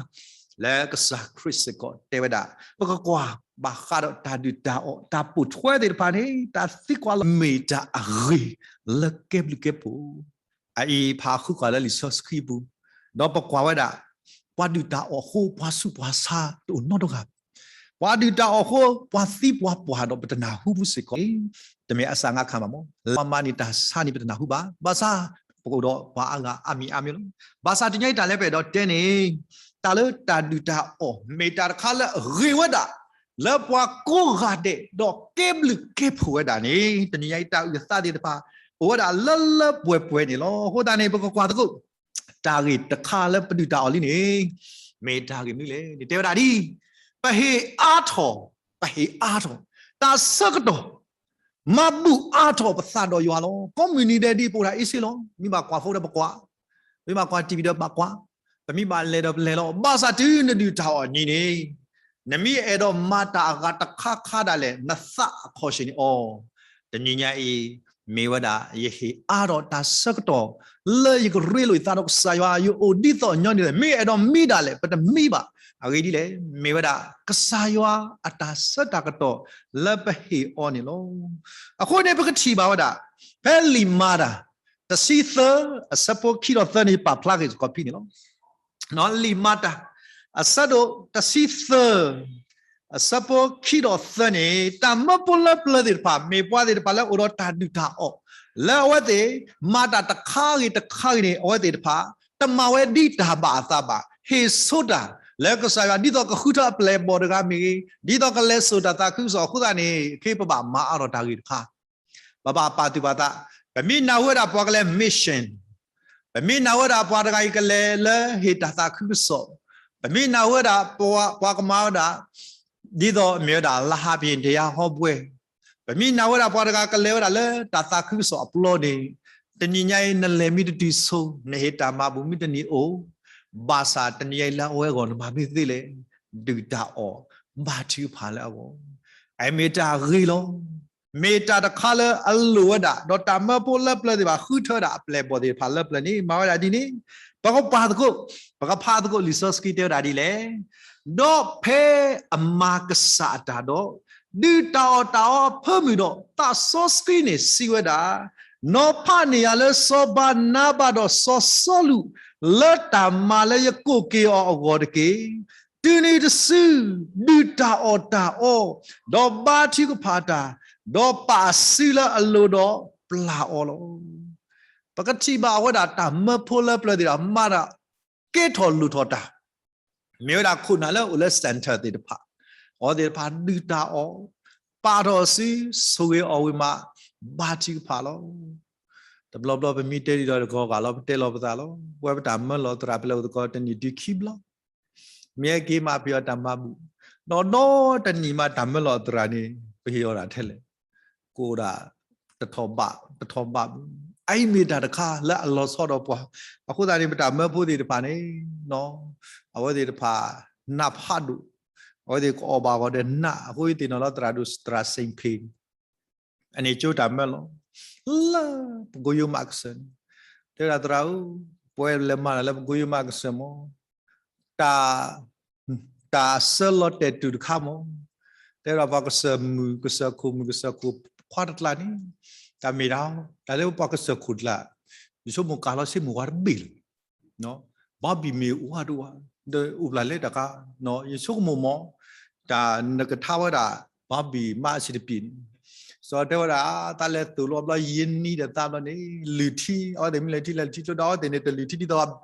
လၢကစၢ်ခရံာ်စ့ၢ်ကီးတဲဝဲဒၣ်, ပကကွၢ်ဘၣ်ဃးဒီးတၢ်ဒုၣ်တၢ်အီၣ် တၢ်ပိာ်ထွဲသ့ၣ်တဖၣ်န့ၣ် တၢ်သံကွၢ်လၢမ့ၢ်တၢ်အဂ့ၤလၢကဲဘျုးကဲဖှိၣ် အအံၤဖးဃုကွၢ်လၢလံာ်စီဆှံပူၤ, ဒီးပကွၢ်ဝဲဒၣ် ပှၤဒုၣ်တၢ်အီၣ်အဃိ ပှၤဆူးပှၤဆါတအိၣ်နီတဂၤ, ပှၤဒုၣ်တၢ်အီၣ်အဃိ ပှၤသံပှၤပှၢ်ဒီးပတနၢ်ဟူပူၤစ့ၢ်ကီး, တမ့ၢ်အစၢ်ငါခါမးမး လၢပှၤမၤန့ၢ်တၢ်ဆါန့ၣ် ပတနၢ်ဟူဘၣ်. ဘၣ်ဆၣ် ပကအိၣ်ဒီးပှၤအါဂၤအါမံၤအါမံၤလီၤ. ဘၣ်ဆၣ်တနံၤညါအံၤတၢ်လၢပအဲၣ်ဒိးတဲန့ၣ်, တၢ်လၢတၢ်ဒုၣ်တၢ်အီၣ် မ့ၢ်တၢ်တခါလၢအဂ့ၤဝဲဒၣ် လၢပှၤကိးဂၤဒဲး ဒီးကဲဘျုးကဲဖှိၣ်ဝဲဒၣ်န့ၣ် တနံၤညါအံၤတၢ်အုၣ်အသးသ့ၣ်တဖၣ် အိၣ်ဝဲဒၣ်လၢလၢပှဲၤပှဲၤန့ၣ်လီၤ. အဃိသတးန့ၣ် ပကကွၢ်သကိး တၢ်ဂ့ၢ်တခါလၢပဒုၣ်တၢ်အီၣ်လံန့ၣ် မ့ၢ်တၢ်ဂ့ၢ်မနုၤလဲၣ်န့ၣ် တဲဝဲဒၣ်ဒ် ပဟ့ၣ်အါထီၣ်, ပဟ့ၣ်အါထီၣ် တၢ်ဆၢကတီၢ် မၤဘူၣ်အါထီၣ်ပသးဒီးယွၤလီၤ. ကိးမုၢ်နံၤဒဲးဒ်ပအိၣ်တၢ်အ့ၣ်စ့လီၤ. မ့ၢ်ဘၣ်ကွၢ်ဖိဒီးပကွၢ်, မ့ၢ်ဘၣ်ကွၢ် TV ဒီးဘၣ်ကွၢ်, ပမ့ၢ်ဘၣ်လဲၤဒီးပလဲၤလီၤ. ဘၣ်ဆၣ်တုၤနဒုၣ်တၢ်အီၣ်နံၤန့ၣ် နမ့ၢ်အဲၣ်ဒိးမၤတၢ်အဂၤတခါခါဒၣ်လဲာ် နသးအခီၣ်ဆ့ၣ်န့ၣ်အီၤ, တနံၤညါအံၤ မ့ၢ်ဝဲဒၣ် ယဟ့ၣ်အါထီၣ်တၢ်ဆၢကတီၢ် လၢယကရ့လိာ်ယသးဒီးကစၢ်ယွၤ ယအိၣ်ဒ်သိးညီနုၢ်လဲၣ်. မ့ၢ်အဲၣ်ဒိးမံဒၣ်လဲာ် ပတမံဘၣ်. အဂ့ၢ်ဒ်လဲၣ်, မ့ၢ်ဝဲဒၣ် ကစၢ်ယွၤအတၢ်ဆၢတၢ်ကတီၢ်လၢပဟ့ၣ်အီၤန့ၣ်လီၤ. အဃိန့ၣ် ပကထံၣ်ဘၣ်ဝဲဒၣ် ဖဲလံာ်မၤတၢ် တဆံသၢ အဆၢဖိခံဒီးသၢန့ၣ် ပာ်ဖျါက့ၤစ့ၢ်ကီးဖဲန့ၣ်လီၤ. လံာ်မၤတၢ် အဆၢဒိၣ်တဆံသၢ အဆၢဖိခံဒီးသၢန့ၣ် တၢ်မၢဖိလၢပျၢၤသ့ၣ်တဖၣ် မ့ၢ်ပှၤသ့ၣ်တဖၣ်လၢအိၣ်ဒီးတၢ်ဒုၣ်တၢ်အီၣ် လၢအဝဲသ့ၣ် မၤတၢ်တခါဂ့ၤတခါဂ့ၤန့ၣ် အဝဲသ့ၣ်တဖၣ် တမၤဝဲဒ်တၢ်ဘၣ်အသးဘၣ်. ဟ့ၣ်ဆိတၢ်လၢကစၢ်ယွၤ ဒ်သိးကဃုထၢအပျဲၢ်အဘီၣ်တဂၤမ့ၢ်ဂ့ၤ, ဒ်သိးကလဲၤစိာ်တၢ်သးခုကစီၣ်အဃိသတးန့ၣ် ခဲအံၤပဘၣ်မၤအါထီၣ်တၢ်ဂ့ၢ်တခါ ပဘၣ်ပာ်သူၣ်ပာ်သး, ပမ့ၢ်နာ်ဝဲဒၣ်ပှၤကလဲၤ mission, ပမ့ၢ်နာ်ဝဲဒၣ်ပှၤတဂၤအံၤကလဲၤလၢဟ့ၣ်တၢ်သးခုကစီၣ်, ပမ့ၢ်နာ်ဝဲဒၣ်ပှၤ, ပှၤကမၤဝဲဒၣ် ဒ်သိးမ့ၢ်ဝဲဒၣ် လဟးပယ့ၣ်တယါဟီဘှဲၣ်, ပမ့ၢ်နာ်ဝဲဒၣ်ပှၤတဂၤကလဲၤဝဲဒၣ်လၢတၢ်သးခုကစီၣ်အပျီန့ၣ်, တနံၤညါအံၤ နလဲၤမ့ၢ်တတုၤဆိ, နဟ့ၣ်တၢ်မၤဘူၣ်မ့ၢ်တန့ၢ်အိၣ်, ဘၣ်ဆၣ်တနံၤညါအံၤလၢအဝဲအဂီၢ် နမၤမ့ၢ်သ့လဲၣ်, ဒုၣ်တၢ်အီၣ် ဘါထုကဖၣ်လၢအဂီၢ်, အမ့ၢ်တၢ်ဂ့ၤလီၤ. မ့ၢ်တၢ်တခါလၢအလိၣ်ဝဲဒၣ်, ဒီးတၢ်မၢဖိလၢပျၢၤသ့ၣ်တဖၣ် ဃုထၢဒၣ်အပျဲၢ်အဘီၣ်သ့ၣ်တဖၣ်လၢပျၢၤန့ၣ် မၤဝဲဒၣ်ဒ်န့ၣ်, ပကပာ်သကိး, ပကဖးသကိး လံာ်စီဆှံတဲဝဲဒၣ်ဒ်လဲၣ်. ဒီးဖဲအမၤကစၢ်အတၢ်ဒီး, ဒုၣ်တၢ်အီၣ်တၢ်အီအဖၢမုၢ်ဒီး သးစီဆှံန့ၣ်စံးဝဲဒၣ်, နီၤဖးန့ၢ်ယၤလၢစီၤဘၤနါဘၤဒီးစီၤစီလူး လၢတၢ်မၤလၢယကိးက့ၤအီၤအဂီၢ်တက့ၢ်. တုၤနုၤတစု ဒုၣ်တၢ်အီၣ်တၢ်အီ, ဒီးဘါထုကဖၣ်တၢ်, ဒီးပာ်အစုလၢအလိၤဒီးပျၢ်အီၤလီၤ. ပကထံၣ်ဘၣ်အဝဲဒၣ်တၢ်မၢဖိလၢပျၢၤသ့ၣ်တဖၣ် မၤတၢ်ကဲထီၣ်လိၣ်ထီၣ်တၢ်, မ့ၢ်ဝဲဒၣ်ခိၣ်နၢ်လၢအိၣ်လၢ center သ့ၣ်တဖၣ်, အဝဲသ့ၣ်တဖၣ်ဒုၣ်တၢ်အီၣ်, ပာ်ထီၣ်စု, ဆိၣ်ဂ့ၤအီၣ်ဝံၤမး, ဘါထုကဖၣ်လီၤ. တဘျီဘျီပမ့ၢ်တဲဒ်ဒီးတဂီၤဂၤလီၤ ပတဲလီၤပသးလီၤ. ပဝဲပတၢ်မၢလီၤသရၣ် ပလဲၤအိၣ်သကိးတနံၣ်တုၤခံဘျီ, မ့ၢ်ဟဲက့ၤမးပဟ့ၣ်အီၤတၢ်မၤဘူၣ်, ဒီးဒီတနံၣ်မးတၢ်မၢလီၤသရၣ်န့ၣ် ပဟ့ၣ်အီၤဒၣ်ထဲလဲၣ်, ကအိၣ်ဒၣ် တထီၣ်ဘး, တထီၣ်ဘးဘူး, အအံၤမ့ၢ်တၢ်တခါလၢအလီၤဆီဒီးပှၤ, အဃိသတးန့ၣ် ပတၢ်မၢဖိသ့ၣ်တဖၣ်န့ၣ်, အဝဲသ့ၣ်တဖၣ် နၢ်ဖးဒိၣ်, အဝဲသ့ၣ်ကအီၣ်ဘၣ်ဂီၤဒီးနၢ်, အဃိသ့ၣ်နီၣ်လီၤသရၣ်ဒိၣ်သရၣ်စ့ၣ်ဖ့ၣ် အန့ၣ်ကၠိတၢ်မၢလီၤ, လၢပကိယိမးကစၢၢ်န့ၣ်, တဲဝဲဒၣ်သရၣ်ဧၢ, ပဝဲလဲၤမၤတၢ်လၢပကိယိမးကစၢၢ်မး, တၢ်, တၢ်အဆၢလီၤတဲာ်တူာ်တခါမး, တဲဝဲဒၣ်ပှၤကစၢၢ်မုၣ် ကစၢၢ်ခိၣ်မုၣ် ကစၢၢ်ခိၣ်ခွါတကျါန့ၣ်, တၢ်မ့ၢ်ဒၣ်, တၢ်လၢပှၤကစၢၢ်ခိၣ်တကျါ, ယဆိကမိၣ်ကၤလီၤဆ့မုၢ်ဝါတဘ့ၣ်လီၤ ဘီဘံၣ်မ့ၢ်အိၣ်ဝဲဒၣ်, ဒီးအိၣ်ဘျးလဲတၢ်ခါ, ယဆိကမိၣ်မး, တၢ်နကထါဝဲဒၣ် ဘီဘံၣ်မးအဆံးတပံၤန့ၣ်, စီၤတဲဝဲဒၣ်, တၢ်လဲၤသိၣ်လိဘျီယံာ်နံၤဒီးသးဘျီန့ၣ်, လုၢ်ထံ, အဝဲသ့ၣ်မ့ၢ်လဲၤထံလဲၤထံကျိဒီး အဝဲသ့ၣ်န့ၣ် တလုၢ်ထံဒ်သိး,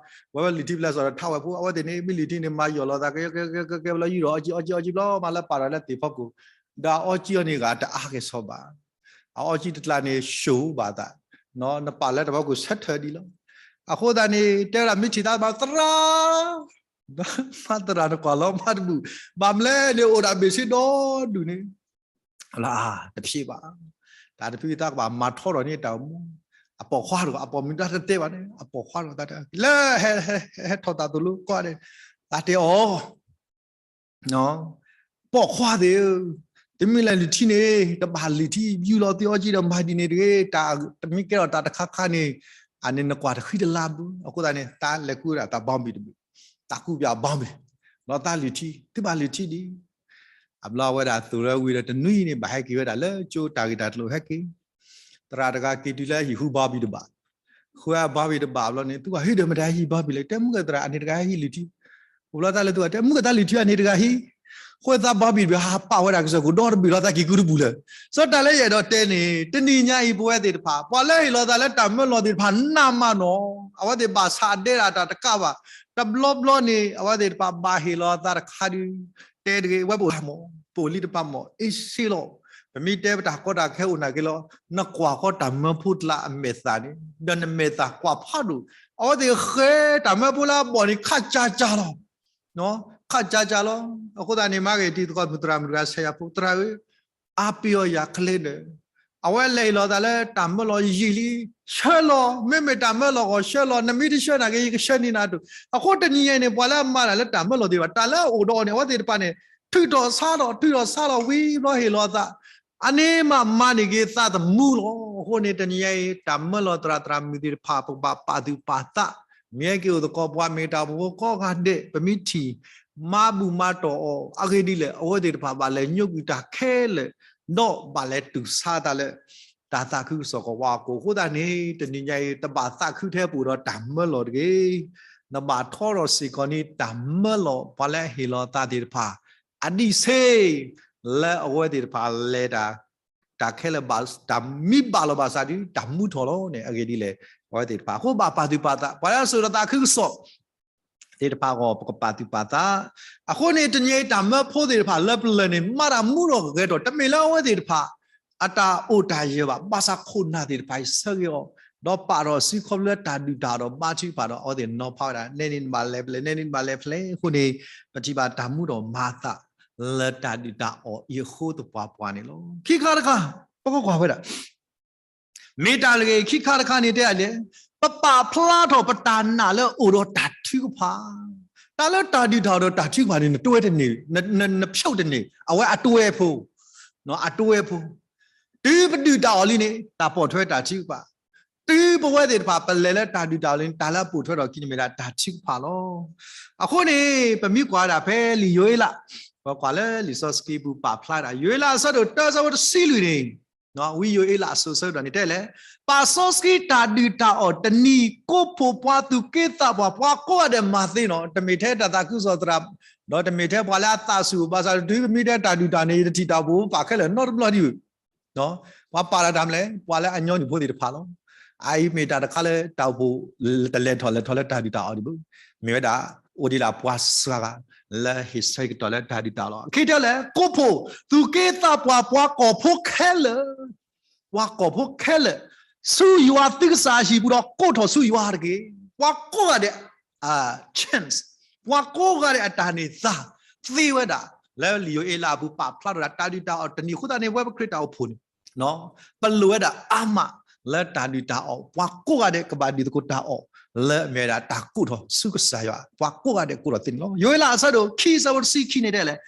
ဝဲဝဲလုၢ်ထံပလဲစီၤဒီးထါဝဲဖိ, အဝဲသ့ၣ်န့ၣ် မ့ၢ်လုၢ်ထံန့ၣ် မၤယီၢ်လီၤသး ကဲကဲကဲကဲဘျီယုၢ်ဒီး အီကံအီကံဘျီမးလၢပာ်ဒီးလၢသ့ၣ်ဖီခိၣ်, ဒီးအီကံအီန့ၣ်ဂၤတအါကဲၣ်ဆိးဘၣ် အအီကံတကျါန့ၣ် ၡိၣ်ဘၣ်သး, နပာ်လၢတၢ်ဖီခိၣ်ဆၢထၢၣ်ဒံးလီၤ. အဃိသတးန့ၣ် တဲဝဲဒၣ်မ့ၢ်ထံၣ်သးဘၣ်သရၣ်, မၤသရၣ်နကွၢ်လီၤမၤတဘူၣ်, ဘၣ်မနုၤလဲၣ်န့ၣ် အိၣ်ဒၣ်ဘ့ၣ်ဆ့ဒီဒူၣ်န့ၣ်, လၢတဖျ့ဘၣ်, တၢ်တဖုသးကဘၣ်မၤထီထီၣ်န့ၣ်တၢ်အိၣ်မူ, အပိာ်ခွါတဂၤ အပိာ်မုၣ်တၢ်တတဲဘၣ်န့ၣ် အပိာ်ခွါတဂၤ လၢဟဲထီၣ်တၢ်သိၣ်လိကီးန့ၣ်, သးတဲအီၤ ပိာ်ခွါသ့ၣ်ဧၢ, တမ့ၢ်လၢလုၢ်ထံန့ၣ် တဘၣ်လုၢ်ထံ ယူၢ်လီၤသုအီကံဒီးမၤဒ်န့ၣ်တဂ့ၤ, တမ့ၢ်ကဲထီၣ်တၢ်တခါခါန့ၣ်, အန့ၣ်နကွၢ်တဃံတလၤဘၣ်, အဃိသတးန့ၣ် သးလဲၤကူဝဲဒၣ်တၢ်ဘီဘံၣ်တဘ့ၣ်, သးကူပၠးဘီဘံၣ်, ဒီးသးလုၢ်ထံ, သုဘၣ်လုၢ်ထံဒံး, အဘျီအဝဲဒၣ်သိၣ်လၢဝံၤဒီးတနွံန့ၣ် ဘၣ်ဟဲက့ၤဝဲဒၣ်လၢကၠိတၢ်ဂ့ၢ်တၢ်ကျိၤဟဲက့ၤ သရၣ်တဂၤက့ၤတုၤလၢဟံၣ်ဟူဘီဘံၣ်တဘ့ၣ်, ဃုအဘီဘံၣ်တဘ့ၣ်ဘျီန့ၣ် သုဝဲဟံၣ်ဒီးမတၤဟံၣ်ဘီဘံၣ်လဲၣ်, တဲမုၢ်ကသရၣ်အန့ၣ်တဂၤဟံၣ်လုၢ်ထံ, အိၣ်ဘျီသးလဲၤသုဝဲတဲမုၢ်ကသးလုၢ်ထံအန့ၣ်တဂၤဟံၣ်, ဃိသးဘီဘံၣ်တဘ့ၣ်ဟးပာ်ဝဲဒၣ်ကစၢၢ်ခိၣ်ဒီတဘ့ၣ်လီၤ သးက့ၤကူတပူၤလၢာ်, စီၤတၢ်လၢယအဲၣ်ဒိးတဲန့ၣ် တနံၤညါအံၤပဝဲသ့ၣ်တဖၣ် ပှၤလၢဟ့ၣ်လီၤသးလၢတၢ်မၢလီၤသ့ၣ်တဖၣ်နးမးနီၤ, အဝဲသ့ၣ်ဘၣ်ဆၣ်အဒဲဒၣ်တၢ်တကးဘၣ်, တဘျီဘျီန့ၣ် အဝဲသ့ၣ်တဖၣ်ဘၣ်ဟ့ၣ်လီၤသးတခါဒုး, တဲတဂ့ၤ ဝဲပအိၣ်မး, ပအိၣ်လံတပၤမး အ့ၣ်စ့လီၤ, ပမ့ၢ်တဲပတၢ်ကီတၢ်ခဲအိၣ်နာ်က့လီၤ, နကွၢ်ဃီတၢ်မၢဖိတကျါအမဲာ်သၣ်န့ၣ် ဒီးနမဲာ်သၣ်ကွၢ်ဖးဒိၣ် အဝဲသ့ၣ်ဃဲတၢ်မၢဖိလၢအဘီၣ်န့ၣ် ခးကၢ်ကၢ်လီၤ. ခးကၢ်ကၢ်လီၤ. အဃိသတးန့ၣ် မၤဂ့ၤတံၤသကိးမုၢ်သရၣ်မုၢ်တဂၤဆဲးယၤဖိ သရၣ်ဧၢ, အါပယီၤယၤကလဲၤဒီး အဝဲလဲၤဟ့ၣ်လီၤသးလၢတၢ်မၢလီၤယံာ်လံ, ဆှၢလီၤ, မ့မ့ၢ်တၢ်မၢလီၤဂီၢ်ဆှၢလီၤ, နမ့ၢ်တဆှၢနာ်က့ ယကဆှၢန့ၢ်နၤတအိၣ်. အဃိတနံၤညါအံၤန့ၣ် ပှၤလၢအမၤတၢ်လၢတၢ်မၢလီၤသ့ၣ်တဖၣ် တၢ်လၢအအိၣ်ဒီးအီၤန့ၣ် အဝဲသ့ၣ်တဖၣ်န့ၣ် ထုးထီၣ်ဆါထီၣ် ထုးထီၣ်ဆါထီၣ်ဝံၤဘျီဟ့ၣ်လီၤသး အန့ၣ်မးမၤန့ၢ်က့ၤသးသမူလီၤ. အဃိန့ၣ် တနံၤညါအံၤ တၢ်မၢလီၤသရၣ်သရၣ်မုၣ်သ့ၣ်တဖၣ် ပကဘၣ်ပာ်သူၣ်ပာ်သး, မ့ၢ်ဟဲက့ၤအိၣ်သကိးပှၤမ့ၢ်တၢ်အိၣ်ဖှိၣ်ဖိကိးဂၤဒဲး ပမ့ၢ်ထံၣ် မၤဘူၣ်မၤတီၢ်အီၤ အဂ့ၢ်ဒ်လဲၣ် အဝဲသ့ၣ်တဖၣ်ဘၣ်လဲၤညိကွံာ်တၢ်ခဲလၢာ် ဒီးဘၣ်လဲၤတူၢ်ဆါသးလၢ တၢ်သးခုကစီၣ်ကဝီၤအကိာ်. အဃိသတးန့ၣ် တနံၤညါအံၤ တဘၣ်သးခုထဲပအိၣ်ဒီးတၢ်မၢလီၤတဂ့ၤ. နဘၣ်ထီထီၣ်စ့ၢ်ကီးန့ၣ် တၢ်မၢလီၤ ပှၤလၢအဟ့ၣ်လီၤသးသ့ၣ်တဖၣ် အဒံးဆ့ လၢအဝဲသ့ၣ်တဖၣ်လဲၤတၢ် တၢ်ခဲလၢာ်ဘၣ် တၢ်မ့ၢ်ဘၣ်လီၤဘၣ်စးဒီး တၢ်မူထီၣ်လီၤန့ၣ် အဂ့ၢ်ဒ်လဲၣ် အဝဲသ့ၣ်တဖၣ်. အဃိဘၣ်ပာ်သူၣ်ပာ်သး ပှၤလၢအစိာ်ဒီးသးခုကစီၣ်သ့ၣ်တဖၣ်အဂီၢ် ပကပာ်သူၣ်ပာ်သး. အဃိန့ၣ် တနံၤအံၤတၢ်မၢဖိသ့ၣ်တဖၣ်လၢပလၢၢ်န့ၣ် မၤတၢ်မူထီၣ်ဂဲၤထီၣ် တမ့ၢ်လၢအဝဲသ့ၣ်တဖၣ် အတၢ်အိၣ်တၢ်ယၢၤဘၣ်, ဘၣ်ဆၣ်ခိၣ်နၢ်သ့ၣ်တဖၣ်အံၤဆၢဂ့ၤအီၤ, ဒီးပာ်ထီၣ်စုခီဖျိလၢတၢ်ဒုၣ်တၢ်အီၣ်ဒီးဘါထုကဖၣ်ဒီး အဝဲသ့ၣ်နီၤဖးဝဲဒၣ် နဲန့ၣ်နဘၣ်လဲၤဖဲလဲၣ် နဲန့ၣ်နဘၣ်လဲၤဖဲလဲၣ်. အဃိန့ၣ် ပထံၣ်ဘၣ်တၢ်မူထီၣ်မၤအသး လၢတၢ်ဒုၣ်တၢ်အီၣ်အံၤအဃိသပှၢ်ပှၢ်န့ၣ်လီၤ. ခံခါတခါ ပကကွၢ်ဝဲဒၣ် မ့ၢ်တၢ်လၢအဂ့ၤ ခံခါတခါန့ၣ်တဲဒ်လဲၣ်, ပပာ်ဖျါထီၣ်ပတၢ်နာ်လၢအအိၣ်ဒီးတၢ်ထုကဖၣ်. တၢ်လၢတၢ်ဒုၣ်တၢ်အီၣ်ဒီးတၢ်ထုကဖၣ်န့ၣ် နတွဲတန့ၢ်, နဖျိးတန့ၢ်, အဝဲအတွဲဖိ, အတွဲဖိ. တုၤပဒုၣ်တၢ်အီၣ်လံန့ၣ် တၢ်ပိာ်ထွဲတၢ်ထုကဖၣ်, တုၤပဝဲသ့ၣ်တဖၣ် ပလဲၤလၢတၢ်ဒုၣ်တၢ်အီၣ်လံန့ၣ် တၢ်လၢအပိာ်ထွဲထီၣ်အခံန့ၣ်မ့ၢ်ဒၣ်တၢ်ထုကဖၣ်လီၤ. အဃိန့ၣ် ပမ့ၢ်ကွၢ်ဝဲဒၣ်ဖဲလံာ်ယိၤအ့လး, ပကွၢ်လၢလံာ်စီဆှံပူၤပာ်ဖျါဒၣ် ယိၤအ့လးအဆၢဒိၣ်တၢ အဆၢဖိတဆံလွံၢ်န့ၣ်, ဝံယိၤအ့လးအစိၤအဆၢကတီၢ်န့ၣ်တဲလဲၣ်, ပာ်စီဆှံတၢ်ဒုၣ်တၢ်အီၣ်တနံၤ ကိးဖှိၣ်ပှၤသူၣ်က့သးပှၢ် ပှၤကိးဂၤဒဲးမၤသ့နီၤ, တမ့ၢ်ထဲတၢ်သးခုကစီၣ်သရၣ်, ဒီးတမ့ၢ်ထဲပှၤလၢအသးဆူၣ် ဘၣ်ဆၣ်တုၤပမ့ၢ်တဲတၢ်ဒုၣ်တၢ်န့ၣ် ယတထံၣ်တၢ်အိၣ်ဖှိၣ်ပာ်ခဲလၢာ်နီတဘျီဒံးဘၣ်. ပှၤပာ်လၢတၢ်မနုၤလဲၣ်, ပှၤလၢအညီနုၢ်ဖိသ့ၣ်တဖၣ်လီၤ. အအံၤမ့ၢ်တၢ်တခါလၢတၢ်အိၣ်ဖှိၣ် တလဲၤထီၣ်လဲၤထီလၢတၢ်ဒုၣ်တၢ်အီၣ်ဒံးဘၣ်, မ့ၢ်ဝဲဒၣ် အိၣ်ဒံးဒၣ်ပှၤစှၤဂၤ လၢဟ့ၣ်ဆၢကတီၢ်လၢတၢ်ဒုၣ်တၢ်အီၣ်လီၤ. အခံတဲလဲၣ်, ကိးဖှိၣ်သူၣ်က့သးပှၢ် ပှၤကီၢ်ဖိခဲလၢာ်, ပှၤကီၢ်ဖိခဲလၢာ် ဆူယွၤသုကစၢ်အဟံၣ်ပူၤဒီး ကိးထီၣ်ဆူယွၤတက့ၢ်. ပှၤကိးဂၤဒဲး chance, ပှၤကိးဂၤဒဲးအတၢ်န့ၢ်သါသ့ဝဲဒၣ်, လၢလံာ်ယိၤအ့လးအပူၤပာ်ဖျါထီၣ်ဒၣ် တၢ်ဒုၣ်တၢ်အီၣ်တနံၤအဃိသတးန့ၣ် ပဝဲပခရံာ်တၢ်အိၣ်ဖှိၣ်န့ၣ် ပလိၣ်ဝဲဒၣ်အါမး လၢတၢ်ဒုၣ်တၢ်အီၣ်, ပှၤကိးဂၤဒဲးကဘၣ်ဒုးသကိးတၢ်အီၣ် လၢအမ့ၢ်ဝဲဒၣ်တၢ်ကိးထီၣ်ဆူကစၢ်ယွၤ, ပှၤကိးဂၤဒဲးကိးထီၣ်သ့န့ၣ်လီၤ. ယိၤအ့လးအဆၢဒိၣ်ခံ အဆၢဖိတဆံခံန့ၣ်တဲလဲၣ်,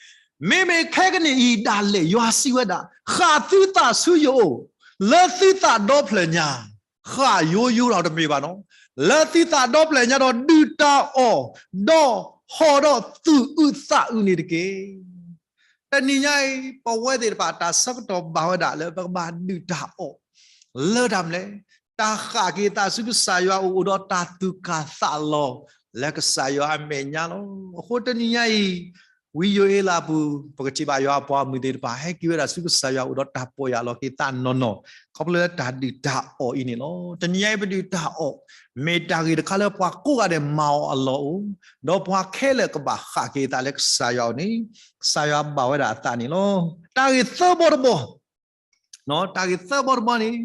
မ့မ့ၢ်ခဲကနံၣ်အံၤဒၣ်လဲာ် ယွၤစံးဝဲဒၣ်, ဃၣ်သုသးဆူယအိၣ်, လၢသုသးဒီဖျၢၣ်ညါ, ဃၣ်ယိယိဒီးတမ့ၢ်ဘၣ်နီၤ, လၢသုသးဒီဖျၢၣ်ညါဒီးဒုၣ်တၢ်အီၣ်, ဒီးဟီၣ်ဒီးသူၣ်အုးသးအုးန့ၣ်တက့ၢ်. တနံၤညါအံၤ ပဝဲသ့ၣ်တဖၣ် တၢ်ဆၢကတီၢ်ဘၣ်ဝဲဒၣ်လၢပကဘၣ်ဒုၣ်တၢ်အီၣ် လၢတၢ်မနုၤလဲၣ်, တၢ်ဃၣ်က့ၤသးဆူကစၢ်ယွၤအအိၣ် အိၣ်ဒီးတၢ်သူၣ်ကၢ်သးလီၤ လၢကစၢ်ယွၤအမဲာ်ညါလီၤ. အဃိတနံၤညါအံၤ ဝံယိၤအ့လးအပူၤ ပကထံၣ်ဘၣ်ယွၤအပှၤဂီၢ်မုၢ်သ့ၣ်တဖၣ် ဟဲက့ၤဝဲဒၣ်ဆူကစၢ်ယွၤအအိၣ်ဒီးတၢ်ပီၢ်ယၢ်လီၤက့ၤသးနီၢ်နီၢ် ခီဖျိလၢတၢ်ဒုၣ်တၢ်အီၣ်အံၤန့ၣ်လီၤ. တနံၤညါအံၤပဒုၣ်တၢ်အီၣ် မ့ၢ်တၢ်ဂ့ၢ်တခါလၢပှၤကိးဂၤဒဲးမၤအီၤအလီၢ်အိၣ်, ဒီးပှၤခဲလၢာ်ကဘၣ်ဃၣ်က့ၤသးလၢကစၢ်ယွၤအအိၣ်န့ၣ် ကစၢ်ယွၤဘၣ်ဝဲဒၣ်အသးန့ၣ်လီၤ. တၢ်ဂ့ၢ်သၢဘီတဘီ တၢ်ဂ့ၢ်သၢဘီတဘီန့ၣ်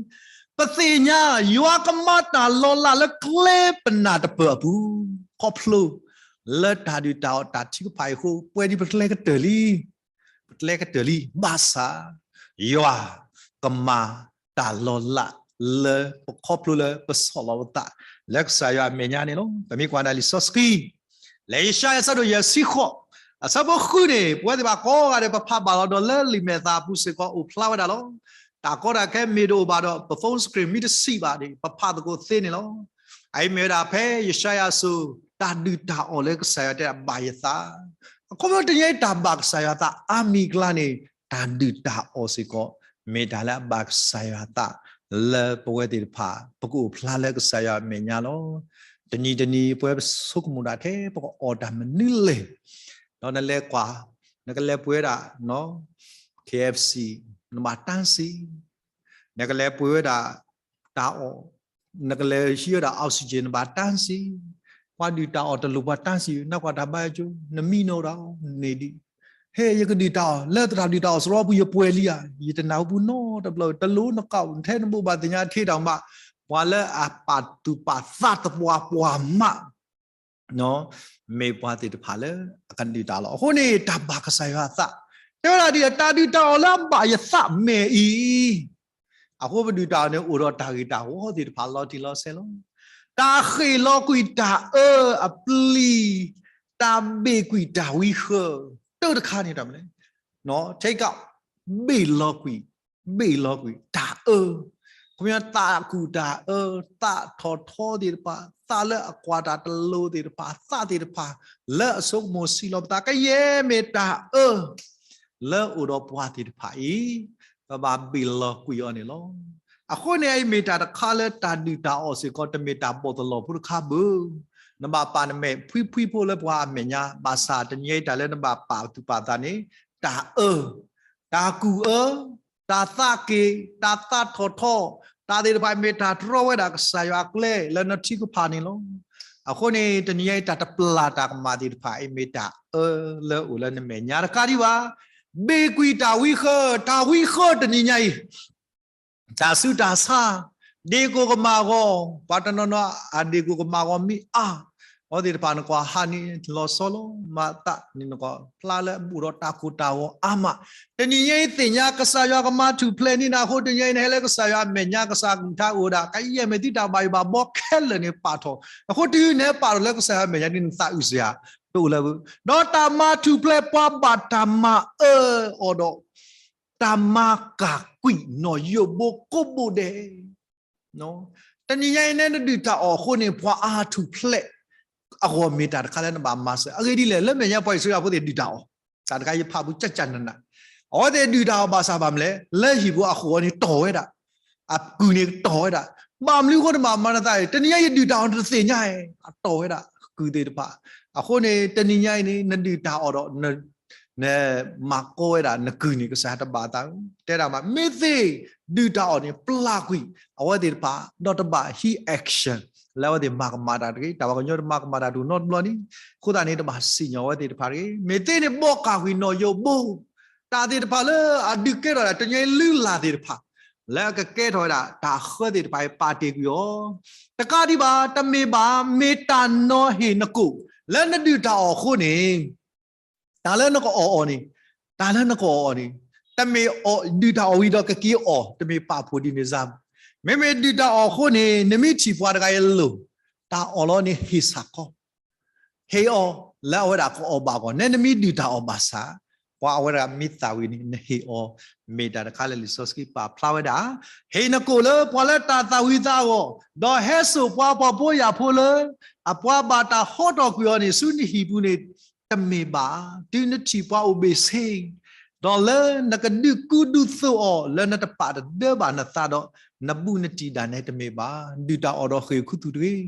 ပသ့ၣ်ညါ ယွၤကမၤတၢ်လီၤလးလၢကျဲပနၢ်တပၢၢ်အပူၤ ခီဖျိလၢတၢ်ဒုၣ်တၢ်အီၣ်တၢ်ထုကဖၣ်အံၤအဃိ ပှဲၤဒံးပကျဲကတၢၢ်လံ, ပကျဲကတၢၢ်လံ ဘၣ်ဆၣ် ယွၤကမၤတၢ်လီၤလးလၢပခီဖျိလၢပဆီၣ်လီၤပသး လၢကစၢ်ယွၤအမဲာ်ညါန့ၣ်လီၤ. ပမ့ၢ်ကွၢ်ဒၣ်လံာ်စီဆှံ လၢယၡါယၤအဆၢဒိၣ်ယဲၢ်ဆံဃိး အဆၢဖိဃုန့ၣ် ပဝဲသ့ၣ်တဖၣ်ကိးဂၤဒဲး ပဖးဘၣ်လီၤဒီးလၢလံာ်မဲာ်သၣ်အပူၤစ့ၢ်ကီးအိၣ်ဖျါဝဲဒၣ်လီၤ. တၢ်ကီတၢ်ခဲမ့ၢ်တအိၣ်ဘၣ်ဒီး ပ phone screen မ့ၢ်တစံးဘၣ်န့ၣ် ပဖးသကိးသ့န့ၣ်လီၤ. အအံၤမ့ၢ်ဝဲဒၣ်ဖဲယၡါယၤအစိၤ တၢ်ဒုၣ်တၢ်အီၣ်လၢကစၢ်ယွၤတဲဒၣ်ဘၣ်ယသး, အခီပညီတနံၤအံၤတၢ်ဘၣ်ကစၢ်ယွၤသးအါမံၤအကျါန့ၣ် တၢ်ဒုၣ်တၢ်အီၣ်စ့ၢ်ကီး မ့ၢ်တၢ်လၢအဘၣ်ကစၢ်ယွၤသး လၢပဝဲသ့ၣ်တဖၣ် ပကအိၣ်ဖျါလၢကစၢ်ယွၤအမဲာ်ညါလီၤ. တနံၤတနံၤ ပဝဲပဆိကမိၣ်ဒၣ်ထဲ ပကအီၣ်တၢ်မနုၤလဲၣ်, ဒီးနလဲၤကွၢ် နကလဲၤပှ့ၤဝဲဒၣ် K F C နဘၣ်တၢ်စံး, နကလဲၤပှ့ၤဝဲဒၣ်တၢ်အီၣ်, နကလဲၤဟံးဝဲဒၣ် oxygen နဘၣ်တၢ်စံး, ပှၤဒုၣ်တၢ်အီၣ်တလိၣ်ပှၤတၢ်စံး, နကွၢ်တၢ်ဘါယွၤကၠိ နမံနီၣ်ဒၣ်န့ၣ်ဒံး, ဟဲ ယကဒုၣ်တၢ်အီၣ် လၢတၢ်ဒုၣ်တၢ်အီၣ်စရီပူၤ ယပှဲၤလံဧါ, ယတနၢ်ဟူပူၤနီတဘျီ, တလိၣ်နကီၢ် ထဲနဘိးဘၣ်သ့ၣ်ညါထံးတၢ်မး, ပှၤလၢအပာ်သူၣ်ပာ်သးသပှၢ်ပှၢ်မး မ့ၢ်ပှၤသ့ၣ်တဖၣ်လၢအကဒုၣ်တၢ်အီၣ်လီၤ. အဃိန့ၣ် တၢ်ဘၣ်ကစၢ်ယွၤအသး တဲဝဲဒၣ်ဒ်အံၤ, တၢ်ဒုၣ်တၢ်အီၣ်လၢအဘၣ်ယသးမဲာ်အံၤ, အဃိပဒုၣ်တၢ်အီၣ်န့ၣ် အိၣ်ဒီးတၢ်ဂ့ၤတၢ်ဝီသ့ၣ်တဖၣ်လီၤတံၢ်လီၤဆဲးလီၤ. တၢ်ဃ့ၢ်လီၤကွံာ်တၢ်အၢအပျံၤ, တၢ်ဘ့ၣ်ကွံာ်တၢ်ဝံဃၢ, တၢ်တခါန့ၣ်တၢ်မနုၤလဲၣ်, ထဲက ဘ့ၣ်လီၤကွံာ်, ဘ့ၣ်လီၤကွံာ်တၢ်အၢ, ခီပညီသးကူၣ်တၢ်အၢ, သးထီၣ်ထီသ့ၣ်တဖၣ်, သးလၢအကွၢ်တၢ်တလိၤသ့ၣ်တဖၣ်, သးသ့ၣ်တဖၣ် လၢအဆိကမိၣ်ဆံးလီၤပသး ကယဲၢ်မ့ၢ်တၢ်အၢ လၢအိၣ်ဒီးပှၤသ့ၣ်တဖၣ်အံၤ, ပဘၣ်ဘ့ၣ်လီၤကွံာ်အီၤန့ၣ်လီၤ. အဃိန့ၣ် အအံၤမ့ၢ်တၢ်တခါလၢတၢ်ဒုၣ်တၢ်အီၣ်စ့ၢ်ကီး တမ့ၢ်တၢ်ဘီၣ်သလီၤဖိတခါဘၣ်. နဘၣ်ပာ်နမဲာ်ဖှံဖှံဖိလၢပှၤအမဲာ်ညါ, ဘၣ်ဆၣ်တနံၤအံၤတၢ်လၢနဘၣ်ပာ်သူၣ်ပာ်သးန့ၣ် တၢ်အၢ, တၢ်ကူၣ်အၢ, တၢ်သးက့ၤ, တၢ်သးထီၣ်ထီ, တၢ်သ့ၣ်တဖၣ်အံၤမ့ၢ်တၢ်တြီဝဲဒၣ်ကစၢ်ယွၤအကျဲလၢနထုကဖၣ်န့ၣ်လီၤ. အဃိန့ၣ် တနံၤအံၤတၢ်တပျၢ်တၢ်ကမၣ်သ့ၣ်တဖၣ်အံၤ မ့ၢ်တၢ်အၢလၢအိၣ်လၢနမဲာ်ညါတခါဒံးဘၣ်. ဘ့ၣ်ကွံာ်တၢ်ဝံဃၢ, တၢ်ဝံဃၢတနံၤညါအံၤ တၢ်ဆူးတၢ်ဆါ, ဒ့ၣ်ကိၢ်ကမၣ်ဂီၤ, ပှၤတနီၤနီၤအဒ့ၣ်ကိၢ်ကမၣ်ဂီၤမ့ၢ်အါ, အဝဲသ့ၣ်တဖၣ်နကွၢ်ဟးန့ၣ်လီၤဆီလီၤ, မၤသးန့ၣ်နကွၢ်ဖျါလၢအဘူးဒီးတၢ်ကိၢ်တၢ်ဂီၤအါမး, တနံၤညါအံၤသ့ၣ်ညါကစၢ်ယွၤကမၤထူၣ်ဖျဲးန့ၢ်နၤအဃိ တနံၤညါအံၤနဟဲလၢကစၢ်ယွၤအမဲာ်ညါ ကစၢ်ကလုၢ်ကထါအိၣ်ဝဲဒၣ် ကယဲၢ်မ့ၢ်သုတၢ်ဘၣ်ယိၣ်ဘၣ်ဘှီခဲလၢာ်န့ၣ်ပာ်ထီၣ်, အဃိတုၤနဟဲပာ်ထီၣ်လၢကစၢ်ယွၤအမဲာ်ညါဒ်နသးအုးစ့ၢ်ဧါ, တအိၣ်လၢၤဘၣ်. ဒီးတၢ်မၤထူၣ်ဖျဲးပှၤဘၣ်တၢ်မၤအၢအီၤဒီး တၢ်မၤကၢ်ကွံာ်နီၢ်ယိးဘိကိးဘိဒဲး, တနံၤညါအံၤန့ၣ် နဒုၣ်တၢ်အီၣ်အဃိန့ၣ် ပှၤအါထူၣ်ဖျဲးအဂီၢ်မ့ၢ်တၢ်တခါလၢနဘၣ်မၤစၢၤ, အဂ့ၢ်ဒ်လဲၣ်, လၢမဲာ်ညါပှၤအံၣ်စရ့လးဖိသ့ၣ်ဒုၣ်တၢ်အီၣ်, တၢ်တခါယဖးဘူးကၠၢ်ကၠၢ်နးနး, အဝဲသ့ၣ်ဒုၣ်တၢ်အီၣ်ဘၣ်ဆၣ်ဘၣ်မနုၤလဲၣ်, လၢဟံၣ်ပူၤအဃိးန့ၣ်တီၢ်ဝဲဒၣ်, အကုၢ်န့ၣ်တီၢ်ဝဲဒၣ်, ဘၣ်မနုၤအဃိန့ၣ်မၤမၤနသးအံၤ, တနံၤညါယဒုၣ်တၢ်အီၣ်နတသ့ၣ်ညါအံၤ, အတီၢ်ဝဲဒၣ်အကုၢ်သ့ၣ်တဖၣ်, အဃိန့ၣ် တနံၤညါအံၤန့ၣ် နဒုၣ်တၢ်အီၣ်ဒီး နမၤကီဝဲဒၣ်နကုၢ်န့ၣ် ကစၢ်တဘၣ်သး, တဲဒၣ်မး မ့ၢ်သ့ၣ်ဒုၣ်တၢ်အီၣ်န့ၣ် ပျၢ်ကွံာ်အဝဲသ့ၣ်တဖၣ် ဒီးတဘၣ်ဟံး action လၢအဝဲသ့ၣ်မၤကမၣ်တၢ်တဂ့ၤ, တၢ်ပှၤကညီတမၤကမၣ်တၢ်တအိၣ်နီတဘျီန့ၣ်, အဃိသတးန့ၣ် တဘၣ်စံၣ်ညီၣ်အဝဲသ့ၣ်တဖၣ်တဂ့ၤ, မ့ၢ်သ့ၣ်န့ၣ်ဘီကၢ်ကွံာ်နီၢ်ယိးဘိ, တၢ်သ့ၣ်တဖၣ်လၢအဒုးကဲထီၣ်ဒၣ် တနံၤညါအံၤလုၢ်လၢ်သ့ၣ်တဖၣ်, လၢအကကဲထီၣ်ဝဲဒၣ် တၢ်ဃၢသ့ၣ်တဖၣ်အံၤ ပာ်တ့ၢ်ကွံာ်အီၤ, တကးဒံးဘၣ် တမ့ၢ်ဘၣ်, မ့ၢ်တၢ်နီၤဟ့ၣ်နကိာ်, လၢနဒုၣ်တၢ်အီၣ်အဃိန့ၣ် တၢ်လၢနကအီၣ်အီၤန့ၣ်, တၢ်လၢနကအီၣ်အီၤန့ၣ်, တမ့ၢ်ဒုၣ်တၢ်အီၣ်ဝံၤဒီးကက့ၤအီၣ်, တမ့ၢ်ပာ်ဖှိၣ်ဒ်န့ၣ်စၢ်, မ့မ့ၢ်ဒုၣ်တၢ်အီၣ်အဃိန့ၣ် နမ့ၢ်ထံၣ်ပှၤတဂၤအံၤအလိၤ, တၢ်အီၣ်လီၤန့ၣ်ဟ့ၣ်ဆၣ်ခီ, ဟ့ၣ်အီၤလၢအဝဲဒၣ်ကအီၣ်ဘၣ်အဂီၢ်, နဲနမ့ၢ်ဒုၣ်တၢ်အီၣ်ဘၣ်ဆၣ်, ပှၤအဝဲဒၣ်မ့ၢ်သၣ်ဝံၤန့ၣ် နဟ့ၣ်အီၤ, မ့ၢ်တၢ်တခါလၢလံာ်စီဆှံပာ်ဖျါဝဲဒၣ်, ဟ့ၣ်နကိာ်လၢပှၤလၢတၢ်သၣ်ဝံၤသးအဂီၢ်, ဒီးဟဲစိာ်ပှၤဖှီၣ်ဖိယာ်ဖိလၢ အပှၤဘၣ်တၢ်ဟီထီၣ်ကွံာ်အီၤန့ၣ် ဆူနဟံၣ်ပူၤန့ၣ်, တမ့ၢ်ဘၣ်, တုၤနထံၣ်ပှၤအိၣ်ဘ့ၣ်ဆ့ ဒီးလၢနကဒုးကူဒုးသိးအီၤ လၢနတပာ်တဒၢဘၣ်နသးဒီး နဘူးနတံၢ်ဒၣ်နဲတမ့ၢ်ဘၣ်, ဒုၣ်တၢ်အီၣ်ဒီးဃ့ၢ်ခူသူၣ်တဂ့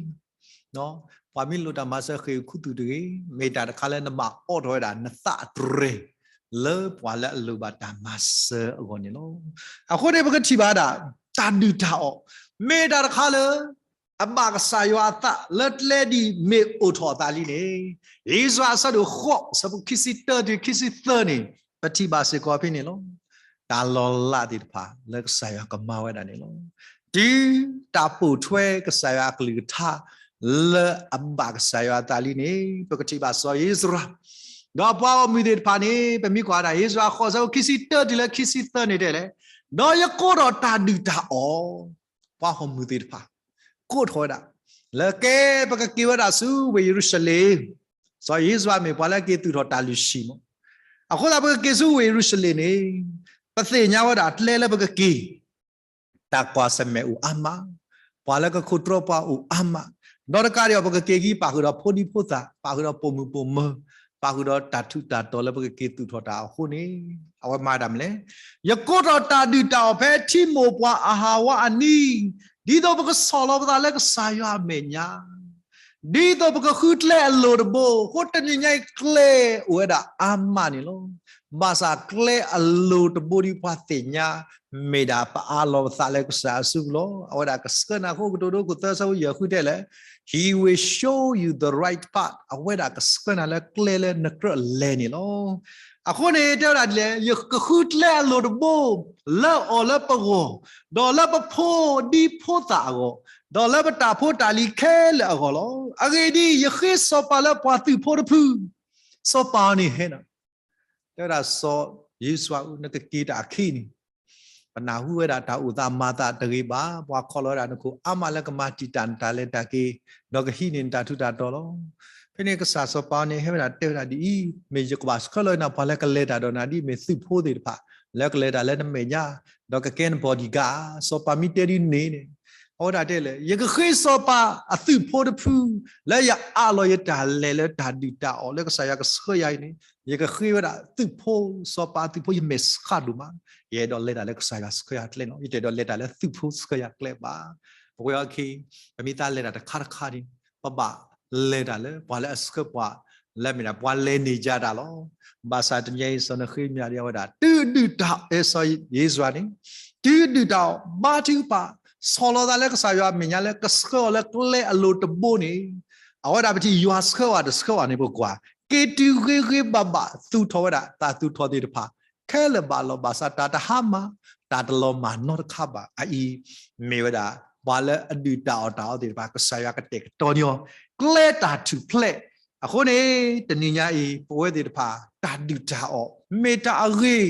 ၤ, ပှၤမ့ၢ်လိၣ်တၢ်မၤစၢၤဃ့ၢ်ခူသူၣ်တဂ့ၤ, မ့ၢ်တၢ်တခါလၢနဘၣ်အိးထီၣ်ဝဲဒၣ်နသးအတြဲၤ လၢပှၤလၢအလိၣ်ဘၣ်တၢ်မၤစၢၤအဂီၢ်န့ၣ်လီၤ. အဃိန့ၣ် ပကထံၣ်ဘၣ်ဒၣ် တၢ်ဒုၣ်တၢ်အီၣ် မ့ၢ်တၢ်တခါလၢ အဘၣ်ကစၢ်ယွၤအသးလၢကျဲဒ်အံၤမ့ၢ်အိၣ်ထီၣ်အသးလံန့ၣ်, ဧ့စြၤအဆၢဒိၣ်ဃိး ဆၢဖိခံဆံတၢတုၤခံဆံသၢန့ၣ် ပထံၣ်ဘၣ်စ့ၢ်ကီးဖဲန့ၣ်လီၤ. တၢ်လီၤလးသ့ၣ်တဖၣ်လၢကစၢ်ယွၤကမၤဝဲဒၣ်န့ၣ်လီၤ. တုၤတၢ်ပိာ်ထွဲကစၢ်ယွၤအကလုၢ်ကထါ လၢအဘၣ်ကစၢ်ယွၤအသးလံန့ၣ် ပကထံၣ်ဘၣ်စီၤဧ့စြၤ ဒီးပှၤဂီၢ်မုၢ်သ့ၣ်တဖၣ်န့ၣ် ပမ့ၢ်ကွၢ်ဒၣ် ဧ့စြၤဃိး ဆၢဖိခံဆံတၢတုၤလၢခံဆံသၢန့ၣ်တဲလဲၣ်, ဒီးယကိးထီၣ်တၢ်ဒုၣ်တၢ်အီၣ် ပှၤဂီၢ်မုၢ်သ့ၣ်တဖၣ် ကိးထီၣ်ဝဲဒၣ် လၢကဲပကက့ၤဝဲဒၣ်ဆူဝ့ၢ်ယရူၤၡလ့ၣ်, စီၤဧ့စြၤမ့ၢ်ပှၤလၢက့ၤသူၣ်ထီၣ်တၢ်လုၢ်ဟံၣ်မး, အဃိသတးပကက့ၤဆူဝ့ၢ်ယရူၤၡလ့ၣ်န့ၣ် ပသ့ၣ်ညါဝဲဒၣ်ကျဲလၢပကက့ၤ တၢ်ကွၢ်ဆၢၣ်မဲာ်အိၣ်အါမး, ပှၤလၢကခိးတြီပှၤအိၣ်အါမး, ဒီးတကးဒံးဘၣ် ပကက့ၤက့ၤ ပာ်ဃုာ်ဒီးဖိဒံဖိသၣ်, ပာ်ဃုာ်ဒီးပိာ်မုၣ်ပိာ်မၢၤ, ပာ်ဃုာ်ဒီးတၢ်ထူးတၢ်တီၤလၢပကက့ၤသူၣ်ထီၣ်တၢ်အဃိန့ၣ်, အဝဲမၤတၢ်မနုၤလဲၣ်, ယကိးထီၣ်တၢ်ဒုၣ်တၢ်အီၣ်ဖဲထံမိၢ်ပှၢ်အဟၣ်ဝါအနံၤ, ဒ်သိးပကဆီၣ်လီၤပသးလၢကစၢ်ယွၤအမဲာ်ညါ ဒ်သိးပကဃုကျဲအလိၤတဘိ, အဃိတနံၤညါအံၤကျဲအိၣ်ဝဲဒၣ်အါမးန့ၣ်လီၤ. ဘၣ်ဆၣ်ကျဲအလိၤတဘိဒ်ပှၤသ့ၣ်ညါ မ့ၢ်ဒၣ်ပအးလီၤပသးလၢကစၢ်အစုပူၤလီၤ. အဝဲဒၣ်ကဆှၢနၤအဃိ ကတိၤဒိခိၣ်သၢ ဆၢဖိယဲၢ်ဃုတဲလဲၣ်, He will show you the right path. အဝဲဒၣ်ကဆှၢနၤလၢကျဲလၢနကြၢးလဲၤန့ၣ်လီၤ. အဃိန့ၣ် တဲဝဲဒၣ်ဒ်လဲၣ်, ယကဃုကျဲအလိၤတဘိ လၢအီၤလၢပဂီၢ်, ဒီးလၢပဖိဒံဖိသၣ်အဂီၢ်, ဒီးလၢပတၢ်ဖိတၢ်လံၤခဲလၢာ်အဂီၢ်လီၤ. အဂ့ၢ်ဒ်အံၤ, ယဃ့စီၤပၤလၢပှၤသုးဖိတဖု, စီၤပၤန့ၣ်ဟဲနၤ တဲဝဲဒၣ်စီၤယ့ၡူဧၢ, နကက့ၤတၢ်အခံန့ၣ်, ပနၢ်ဟူဝဲဒၣ်တၢ်အိၣ်သးမၤသးတဂ့ၤဘၣ်, ပှၤခိးလီၤဝဲဒၣ်နခိၣ်အါမးလၢကမၤတံာ်တာ်နတၢ်လဲၤတၢ်က့ၤ, ဒီးကဟံးန့ၢ်နတၢ်ထူးတၢ်တီၤလီၤ. ဖဲန့ၣ်ကစၢ်စီၤပၤန့ၣ်ဟဲဝဲဒၣ်တဲဝဲဒၣ်ဒ်အံၤ, မ့ၢ်ယကဘၣ်ဆှၢလီၤနၤပှၤလၢကလဲၤတၢ်ဒီးနၤဒ်မ့ၢ်သုးဖိသ့ၣ်တဖၣ်, လၢကလဲၤတၢ်လၢနမဲာ်ညါ, ဒီးကကဲန bodyguard, စီၤပၤမ့ၢ်တဲဒ်န့ၣ်န့ၣ်, အဝဲဒၣ်တဲလဲၣ်, ယကဃ့စီၤပၤအသုးဖိတဖု, လၢယအးလီၤယတၢ်လဲၤလၢတၢ်ဒုၣ်တၢ်အီၣ်လၢကစၢ်ယွၤကဆှၢယၤအံၤန့ၣ်, ယကဃ့ဝဲဒၣ်သုးဖိ, စီၤပၤသုးဖိယမဲာ်ဆှးဒိၣ်မး, ယအဲၣ်ဒိးလဲၤတၢ်လၢကစၢ်ယွၤဆှၢယၤကျဲန့ၣ်လီၤ. ယတအဲၣ်ဒိးလဲၤတၢ်လၢသုးဖိဆှၢယၤကျဲဘၣ်. ပဝဲအံၤ, ပမ့ၢ်သးလဲၤတၢ်တခါတခါန့ၣ်, ပဘၣ်လဲၤတၢ်လၢပှၤလၢအဆှၢပှၤ, လၢမ့ၢ်ဒၣ်ပှၤလဲၤန့ၢ်ယၤတၢ်လီၤ. ဘၣ်ဆၣ်တနံၤအံၤ စီၤနဃ့မယၤဒ်အဝဲဒၣ်, တုၤဒုၣ်တၢ်အီၣ်, စီၤယ့ၡူဧၢန့ၣ်, တုၤဒုၣ်တၢ်အီၣ်, ဘါထုကဖၣ်, ဆီၣ်လီၤသးလၢကစၢ်ယွၤအမဲာ်ညါလၢကဆှၢအီၤလၢကျဲအလိၤတဘိန့ၣ်, အဝဲဒၣ်ပထံၣ်ယွၤဆှၢအီၤတဆှၢအီၤန့ၣ် ပကွၢ်, က့ၤတုၤဂ့ၤဂ့ၤဘၣ်ဘၣ် သူၣ်ထီၣ်ဝဲဒၣ် တၢ်သူၣ်ထီၣ်သ့ၣ်တဖၣ် ခဲလၢာ်ဘၣ်လီၤ. ဘၣ်ဆၣ်တၢ်တဟါမၢ်, တၢ်တလီၤမၢ်နီတခါဘၣ်. အအံၤမ့ၢ်ဝဲဒၣ် ပှၤလၢအဒုၣ်တၢ်အီၣ်တၢ်အီသ့ၣ်တဖၣ် ကစၢ်ယွၤကတဲာ်ကတီၤန့ၢ်အီၤ ကျဲတၢ်ထူၣ်ဖျဲး. အဃိန့ၣ် တနံၤညါအံၤ ပဝဲသ့ၣ်တဖၣ် တၢ်ဒုၣ်တၢ်အီၣ် မ့ၢ်တၢ်အဂ့ၤ,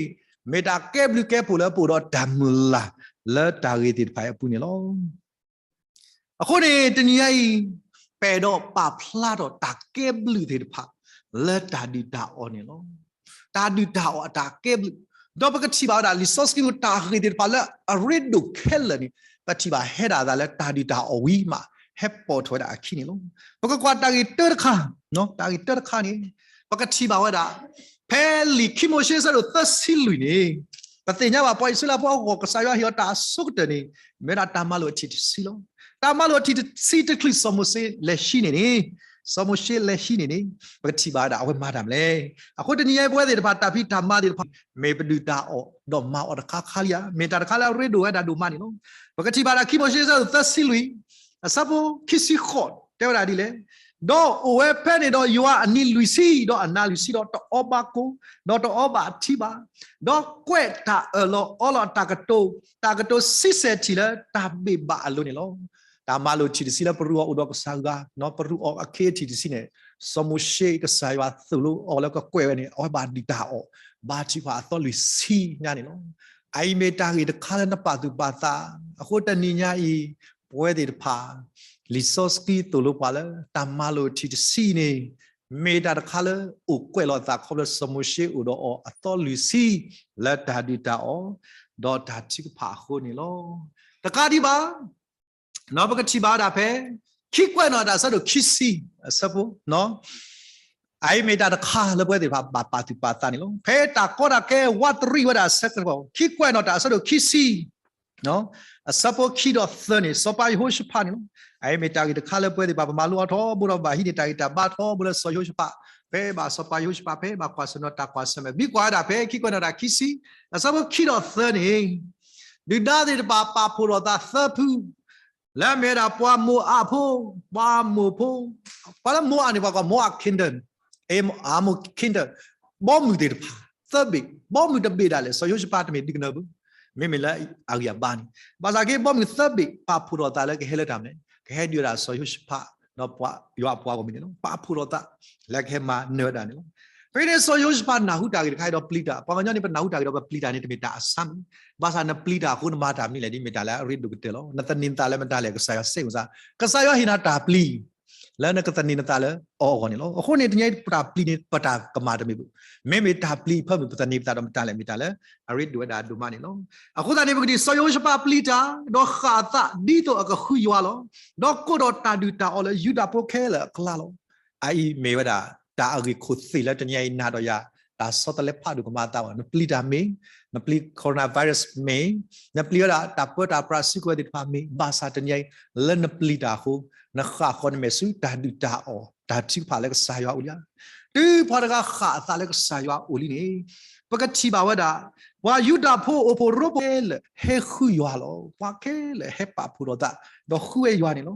မ့ၢ်တၢ်ကဲဘျုးကဲဖှိၣ်လၢပအိၣ်ဒီးတၢ်မုၢ်လၢ် လၢတၢ်ဂ့ၤသ့ၣ်တဖၣ်အံၤအပူၤန့ၣ်လီၤ. အဃိန့ၣ် တနံၤညါအံၤ ပအဲၣ်ဒိးပာ်ဖျါထီၣ်တၢ်ကဲဘျုးသ့ၣ်တဖၣ် လၢတၢ်ဒုၣ်တၢ်အီၣ်န့ၣ်လီၤ. တၢ်ဒုၣ်တၢ်အီၣ်အတၢ်ကဲဘျုး, ဒီးပကထံၣ်ဘၣ်ဝဲဒၣ် လံာ်စီဆှံပူၤတၢ်ဂ့ၢ်သ့ၣ်တဖၣ်လၢအရ့ဒိၣ်ခဲလၢာ်န့ၣ် ပထံၣ်ဘၣ်ဟဲဒၣ်အသးလၢတၢ်ဒုၣ်တၢ်အီၣ်ဝံၤမး ဟဲပိာ်ထီၣ်ဝဲဒၣ်အခံန့ၣ်လီၤ. ပကကွၢ်တၢ်ဂ့ၢ်တၢတခါ, တၢ်ဂ့ၢ်တၢတခါန့ၣ် ပကထံၣ်ဘၣ်ဝဲဒၣ် ဖဲလံာ်ခံမိၤၡ့အဆၢဒိၣ်သၢဆံလွံၢ်န့ၣ် ပသ့ၣ်ညါဘၣ်ပှၤအံၣ်စရ့လးဖိအဂီၢ် ကစၢ်ယွၤဟ့ၣ်အီၤတၢ်အဆိကတၢၢ်န့ၣ် မ့ၢ်ဝဲဒၣ်တၢ်မၤလိာ်အထံၣ်တဆံလီၤ. တၢ်မၤလိာ်အထံၣ်တဆံတချုးစီၤမိၤၡ့လဲၤဟံးန့ၢ်န့ၣ်, စီၤမိၤၡ့လဲၤဟံးန့ၢ်န့ၣ် ပကထံၣ်ဘၣ်ဝဲဒၣ်အဝဲမၤတၢ်မနုၤလဲၣ်. အဃိတနံၤညါအံၤ ပဝဲသ့ၣ်တဖၣ် တၢ်ဖံးတၢ်မၤသ့ၣ်တဖၣ် မ့ၢ်ပဒုၣ်တၢ်အီၣ် ဒီးမၤအီၤတခါခါလံဧါ, မ့ၢ်တၢ်တခါလၢအရ့ဒိၣ်ဝဲဒၣ်ဒိၣ်မးန့ၣ်လီၤ. ပကထံၣ်ဘၣ်ဒၣ်ခံမိၤၡ့အဆၢဒိၣ်သၢဆံလွံၢ် အဆၢဖိခံဆံဃိး တဲဝဲဒၣ်ဒ်လဲၣ်, ဒီးအိၣ်ဝဲဖဲန့ၣ်ဒီးယွၤအနံၤလွံၢ်ဆံ ဒီးအနၤလွံၢ်ဆံ ဒီးတအီဘၣ်ကိၢ် ဒီးတအီဘၣ်ထံဘၣ်, ဒီးကွဲးတၢ်အၢၣ်လီၤအီလီၤအတၢ်ကတိၤ, တၢ်ကတိၤဆံဆဲၣ်ထံၣ်လၢတၢ်ဘ့ၣ်ဘၣ်အလိၤန့ၣ်လီၤ. တၢ်မၤလိာ်ထံၣ်တဆံလၢပရူးအီၤအိၣ်ဒီးကစၢ်ယွၤ, ပရူးအီၤအခ့အထံၣ်တဆံန့ၣ်, စီၤမိၤၡ့ကစၢ်ယွၤသိၣ်လိအီၤလၢကကွဲးဝဲန့ၣ် အဝဲဘၣ်ဒုၣ်တၢ်အီၣ်, ဘါထုကဖၣ်အသီလွံၢ်ဆံညါန့ၣ်လီၤ. အအံၤမ့ၢ်တၢ်ဂ့ၢ်တခါလၢနပာ်သူၣ်ပာ်သး, အဃိတနံၤညါအံၤ ပဝဲသ့ၣ်တဖၣ် လံာ်စီဆှံသိၣ်လိပှၤလၢ တၢ်မၤလိာ်ထံၣ်တဆံန့ၣ် မ့ၢ်တၢ်တခါလၢအိၣ်ကွဲးလီၤအသးခီဖျိစီၤမိၤၡ့အိၣ်ဒီးအီၤအသီလွံၢ်ဆံ လၢတၢ်ဒုၣ်တၢ်အီၣ် ဒီးတၢ်ထုကဖၣ်အဃိန့ၣ်လီၤ. တကးဒံးဘၣ် ပကထံၣ်ဘၣ်ဝဲဒၣ်ဖဲ ခံကွဲးနီၣ်တၢ်အဆၢဒိၣ်ခံဆံ အဆၢဖိ အအံၤမ့ၢ်တၢ်တခါလၢပဝဲသ့ၣ်တဖၣ်ဘၣ်ပာ်သူၣ်ပာ်သးန့ၣ်လီၤ. ဖဲတၢ်ကီတၢ်ခဲဝးတရံးဝဲဒၣ်အဆၢကတီၢ် ခံကွဲးနီၣ်တၢ်အဆၢဒိၣ်ခံဆံ အဆၢဖိခံဒီးသၢန့ၣ် စီၤပၤယဟိၤၡဖးန့ၣ်လီၤ. အအံၤမ့ၢ်တၢ်ဂ့ၢ်တခါလၢပဝဲသ့ၣ်တဖၣ် ပမၤလိအီၤထီဘိဒီးဘၣ်ဟံးန့ၢ်တၢ်ဂံၢ်တၢ်ဘါထီဘိလၢစီၤယဟိၤၡဖး, ဖဲဘၣ်စီၤပၤယဟိၤၡဖး ဖဲဘၣ်ကွၢ်ဆၢၣ်မဲာ်တၢ်ကွၢ်ဆၢၣ်မဲာ် မ့ၢ်ကွၢ်ဝဲဒၣ်ဖဲခံကွဲးနီၣ်တၢ်ခံဆံ အဆၢဖိခံဒီးသၢန့ၣ် ဒုၣ်ဒါသ့ၣ်တဖၣ်ပာ်ဖှိၣ်ထီၣ်သးသၢဖု လၢအမ့ၢ်ဝဲဒၣ်ပှၤမိၤအးဖိ, ပှၤမိၤဖိ, ပှၤလၢမိၤအးန့ၣ် ပှၤကိးမိၤအး kingdom, အမိၤ kingdom, ဘီမုၢ်သ့ၣ်တဖၣ် သၢဘ့ၣ်, ဘီမုၢ်တဘ့ၣ်ဒၣ်လဲာ် စီၤယဟိၤၡဖးတမ့ၢ်ဒုးကနၢၤဘၣ်, မ့မ့ၢ်လၢအဂံၢ်အဘါန့ၣ်, ဘၣ်ဆၣ်က့ ဘီမုၢ်သၢဘ့ၣ်ပာ်ဖှိၣ်ထီၣ်သးလၢကဟဲလၢတၢ်မနုၤလဲၣ်, ကဟဲဒုးဝဲဒၣ်စီၤယဟိၤၡဖး ဒီးပှၤယွၤအပှၤဂီၢ်မုၢ်န့ၣ်လီၤ. ပာ်ဖှိၣ်ထီၣ်သးလၢကဟဲမၤနၢၤဝဲဒၣ်န့ၣ်လီၤ. ဖဲန့ၣ်စီၤယဟိၤၡဖးနၢ်ဟူတၢ်ဂ့ၢ်တခါအံၤဒီးပျံၤတၢ်, ပှၤကညီန့ၣ် ပနၢ်ဟူတၢ်ဂ့ၢ်ဒီးပပျံၤတၢ်န့ၣ် တမ့ၢ်တၢ်အဆၢမုၢ်, ဘၣ်ဆၣ်နပျံၤတၢ်အဃိနမၤတၢ်မနုၤလဲၣ် ဒ်မ့ၢ်တၢ်လၢအရ့ဒိၣ်ကတၢၢ်လီၤ. နသန့ၤနသးလၢမတၤလဲၣ် ကစၢ်ယွၤစ့ၢ်ကီးစ့ၢ်, ကစၢ်ယွၤဟ့ၣ်နၤတၢ်ပျံၤ လၢနကသန့ၤနသးလၢအီၤအဂီၢ်န့ၣ်လီၤ. အဃိန့ၣ် တနံၤအံၤတၢ်ပျံၤန့ၣ် ပတၢ်ကမၣ်တမ့ၢ်ဘၣ်, မ့မ့ၢ်တၢ်ပျံၤဖၢမုၢ်ပသန့ၤပသးဒီးမတၤလဲၣ် မ့ၢ်တၢ်လၢအရ့ဒိၣ်ဝဲဒၣ်ဒိၣ်မးန့ၣ်လီၤ. အဃိသတးန့ၣ် ပကထံၣ်စီၤယဟိၤၡဖးပျံၤတၢ် ဒီးဃၣ်အသးဒ်သိးအကဃုယွၤလီၤ. ဒီးကိးထီၣ်တၢ်ဒုၣ်တၢ်အီၣ်လၢယူဒၤဖိခဲလၢာ်အကျါလီၤ. အအံၤမ့ၢ်ဝဲဒၣ် တၢ်အဂ့ၢ်ခိၣ်သ့ၣ်လၢတနံၤအံၤနၤဒီးယၤ တၢ်ဆီတလဲဖးဒိၣ်ကမၤအသးဘၣ်, နပျံၤတၢ်မ့ၢ်, နပျံၤ coronavirus မ့ၢ်, နပျံၤဝဲဒၣ်တၢ်ပၢတၢ်ပြးစုကဝဲၤသ့ၣ်တဖၣ်မ့ၢ်, ဘၣ်ဆၣ်တနံၤအံၤ လၢနပျံၤတၢ်အဃိ နဃၣ်ဃီၤနမဲာ်ဆူတၢ်ဒုၣ်တၢ်အီၣ် တၢ်ထုကဖၣ်လၢကစၢ်ယွၤအိၣ်လံဧါ. တုၤပှၤတဂၤဃၣ်အသးလၢကစၢ်ယွၤအအိၣ်လံန့ၣ်, ပကထံၣ်ဘၣ်ဝဲဒၣ် ပှၤယူဒၤဖိအိၣ်ဖှိၣ်ရိဖှိၣ်ခဲလၢာ်ဟဲဃုယွၤလီၤ. ပှၤခဲလၢာ်ဟဲပာ်ဖှိၣ်ထီၣ်သး ဒီးဃုဝဲယွၤန့ၣ်လီၤ.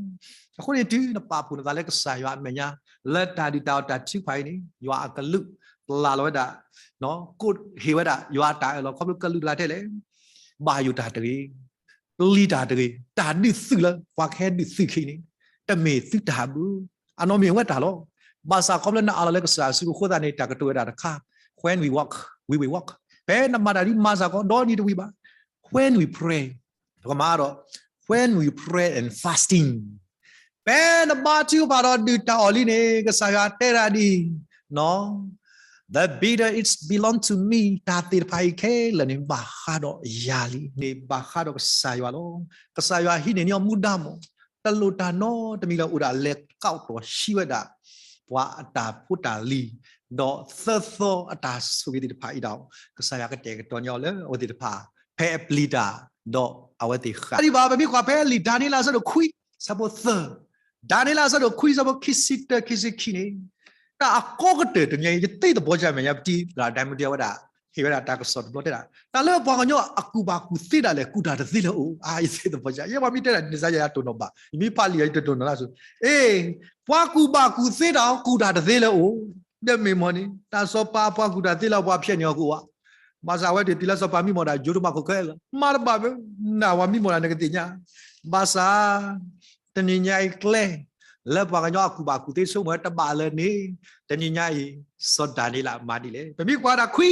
အဃိန့ၣ် တုၤနပာ်ဖှိၣ်နသးလၢကစၢ်ယွၤအမဲာ်ညါ လၢတၢ်ဒုၣ်တၢ်အီၣ်တၢ်ထုကဖၣ်အံၤန့ၣ် ယွၤအကလူး ပလၢ်လီၤဝဲဒၣ် ကိးဟ့ၣ်ဝဲဒၣ် ယွၤအတၢ်အၢၣ်လီၤ ခီဖျိကလုာ်တဂၤတဲလဲၣ်, ဘၣ်ယိၣ်တၢ်တဂ့ၤ, ပျံၤတၢ်တဂ့ၤ, တၢ်ဒုးသုးလၢ ပှၤကဟဲဒုးသုးခံန့ၣ် တမ့ၢ်သုတၢ်ဘၣ်, အနီၢ်မ့ၢ်ဝဲတၢ်လီၤ. ဘၣ်ဆၣ်ခီဖျိနအၢၣ်လီၤလၢကစၢ်ယွၤစုပူၤအဃိသတးန့ၣ် တၢ်ကတိၤဝဲဒၣ်တခါ, when we walk, we will walk, ဖဲနမၤတၢ်ဒ်မၤစ့ၢ်ကီး ဒီနံၤတဝံၤဘၣ်, when we pray, ပကမၤဒီး when we pray and fasting, ဖဲနဘါထုကဖၣ်ဒီးဒုၣ်တၢ်အီၣ်လံန့ၣ် ကစၢ်ယွၤတဲဒၣ်ဒ်အံၤ, the battle is belong to me, တၢ်သ့ၣ်တဖၣ်အံၤခဲလၢာ်န့ၣ် ဘၣ်ဃးဒီးယၤလံ, န့ၣ်ဘၣ်ဃးဒီးကစၢ်ယွၤလီၤ. ကစၢ်ယွၤဟံးန့ၢ်န့ၢ်အီၤမူဒါမး, တလိၣ်တၢ်နီတမံၤလၢၤ အိၣ်ဒၣ်လဲၤကးထီၣ်ဟံးဝဲဒၣ် ပှၤအတၢ်ဖိတၢ်လံၤ, ဒီးသၢသီအတၢ်ဆိၣ်ဂ့ၤသ့ၣ်တဖၣ်အံၤဒီး ကစၢ်ယွၤကတဲာ်ကတီၤန့ၢ်အီၤလၢအဝဲသ့ၣ်တဖၣ် ဖဲအပျံၤတၢ် ဒီးအဝဲသ့ၣ်ဃၣ်ဒံးဘၣ်. ပမ့ၢ်ကွၢ်ဖဲလံာ်ဒၤနံးယ့လး အဆၢဒိၣ်ခွံ အဆၢဖိသၢ, ဒၤနံးယ့လး အဆၢဒိၣ်ခွံ အဆၢဖိခံဆံတၢ ခံဆံခံန့ၣ်, တၢ်အကီကတၢၢ်တနံၤအံၤ ယသ့သဘီကၢ်မဲာ်ညါ ပတံၤ ဒၤမူဒံ အဝဲဒၣ် ဟ့ၣ်ဝဲဒၣ်တၢ်ကစီၣ်တဘျီတဲဒၣ် တၢ်လၢပှၤကညီအကူၣ်ဘၣ်ကူၣ်သ့ဒၣ်လဲာ် ကူၣ်တၢ်တသ့လၢအအိၣ်, အါ ယသ့သဘီကၢ်, ယဲပှၤမ့ၢ်တဲဒၣ်န့ၣ် စါယၤယၤတိၢ်နီၣ်ဘၣ်, ယမ့ၢ်ဖးလံာ်အီၤ ယတတိၢ်နီၣ်လၢ်ဆူ, အ့ ပှၤကူၣ်ဘၣ်ကူၣ်သ့တၢ် ကူၣ်တၢ်တသ့လၢအအိၣ်, ဒီးမ့ၢ်မ့ၢ်န့ၣ် တၢ်စီၤပၤအပှၤကူၣ်တၢ်သ့လၢအပှၤဖျဲးန့ၢ်အီၤကအိၣ်ဧါ, ဘၣ်ဆၣ်အဝဲသ့ၣ်တုၤလၢစီၤပၤမံမီၢ်ဒၣ် ယိၤတမၤခိၣ်ခဲလၢာ် မၤတဘၣ်ဘၣ်, နဝၤမံမီၢ်ဒၣ်နကသ့ၣ်ညါ, ဘၣ်ဆၣ် တနံၤညါအံၤကျဲ လၢပှၤကညီအကူၣ်ဘၣ်ကူၣ်သ့ဆိကမိၣ်ဝဲတဘၣ်လၢၤန့ၣ်, တနံၤညါအံၤ စီၤဒၤနံးယ့လးမၤဒ်လဲၣ်. ပမ့ၢ်ကွၢ်ဒၣ်ခွံ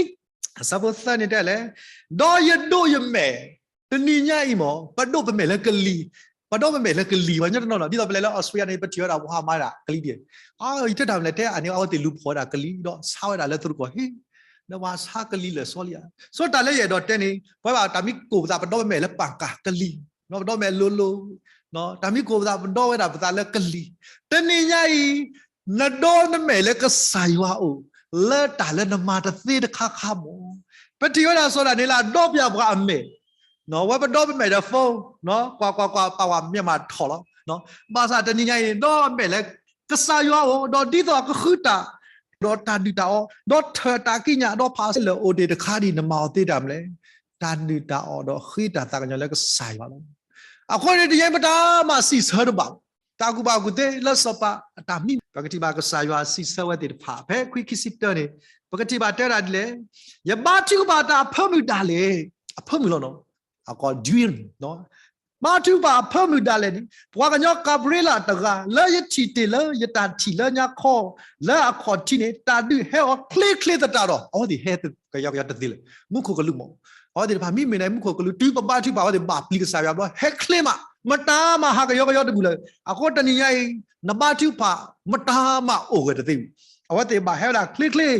အဆၢဖိသၢန့ၣ်တဲလဲၣ်, ဒီးယဒိးယမဲာ်, တနံၤညါအံၤမ့ၢ် ပဒိးပမဲာ်လၢကလံၤ, ပဒိးပမဲာ်လၢကလံၤ ပှၤကညီတနီၤနီၤ ဒ်သိးပလဲၤလၢအီစထြ့လယါန့ၣ် ပထံၣ်ဝဲဒၣ်ပှၤမၤဒၣ်ကလံၤဒ်, အါ ယတဲတၢ်မနုၤလဲၣ် ထဲအန့ၣ်အဝဲသ့ၣ်လူၤဖီၣ်ဝဲဒၣ်ကလံၤ ဒီးဆါဝဲဒၣ်လၢသရူးကီၢ်ဟ့ၣ်, ဒီးပှၤဆါကလံၤလၢာ်စီလံဧါ, ဆိတၢ်လၢယအဲၣ်ဒိးတဲန့ၣ် ပဝဲဘၣ်တၢ်မ့ၢ်ကိၢ်ပသး ပဒိးပမဲာ်လၢပၣ်ကၣ်ကလံၤ, ပဒိးမဲာ်လိၤလိၤ, တၢ်မ့ၢ်ကိၢ်ပသး ပဒိးဝဲဒၣ်ပသးလၢကလံၤ, တနံၤညါအံၤ နဒိးနမဲာ်လၢကစၢ်ယွၤအအိၣ် လၢတၢ်လၢနမၤတသ့တခါခါမ့ၢ်, ပထံၣ်ဝဲဒၣ်စီၤဒၤနံးယ့လး ဒီးပၠးပှၤအမဲာ်, ဝဲပဒိးပမဲာ်ဒီး phone, ကွၢ်ကွၢ်ကွၢ် ပာ်ဝဲမျက်မှောက် ထီၣ်လီၤ, ဘၣ်ဆၣ်တနံၤညါအံၤ ဒိးအမဲာ်လၢကစၢ်ယွၤအအိၣ် ဒီးဒ်သိးအကဃုတၢ် ဒီးတၢ်ဒုၣ်တၢ်အီၣ် ဒီးထၢၣ်တၢ်ကံးညာ် ဒီးဖးဆဲးလၢအိၣ်တ့ၢ်တခါဒ်နမၤအီၤသ့တၢ်မနုၤလဲၣ်, တၢ်ဒုၣ်တၢ်အီၣ်ဒီးဃ့တၢ်သးကညီၤလၢကစၢ်ယွၤလီၤ. အဃိန့ၣ် တယဲပတၢ်မၤစံးဆၢတဘၣ်, တၢ်ကူၣ်ဘၣ်ကူၣ်သ့လၢစီၤပၤအတၢ်မံ ပကထံၣ်ဘၣ်ကစၢ်ယွၤစံးဆၢဝဲသ့ၣ်တဖၣ် ဖဲခွံခံဆံတၢန့ၣ် ပကထံၣ်ဘၣ်တဲဝဲဒၣ်ဒ်လဲၣ်, ယဘါထုကဖၣ်တၢ်အဖၢမုၢ်ဒၣ်လဲာ်, အဖၢမုၢ်လီၤနီၤ, အကီး during ဘါထုကဖၣ်အဖၢမုၢ်ဒၣ်လဲာ်န့ၣ် ပှၤကညီကၤဘြံလးတဂၤ လၢယထံၣ်တ့ၢ်လၢယတၢ်ထံၣ်လၢညါခီ လၢအခီၣ်ထံးန့ၣ် တၢ်ဒုးဟဲအီၤချ့ချ့သတးဒီး အဝဲသ့ၣ်ဟဲကယီကယီတသ့လၢၤ, မူခိၣ်ကလူးမး, အဝဲသ့ၣ်တဖၣ်မ့မ့ၢ်န့ၣ် မူခိၣ်ကလူး တုၤပဘါထုကဖၣ်အဝဲသ့ၣ်ဘၣ်ပျံၤကစၢ်ယွၤဘျီ ဟဲချ့မး, မတၤမၤဟးကယီကယီတမုာ်လၢၤ, အဃိတနံၤညါအံၤ နဘါထုကဖၣ် မတၤမၤအိၣ်ဂၢၢ်တသ့ဝံၤ, အဝဲသ့ၣ်ဘၣ်ဟဲဝဲဒၣ်ချ့ချ့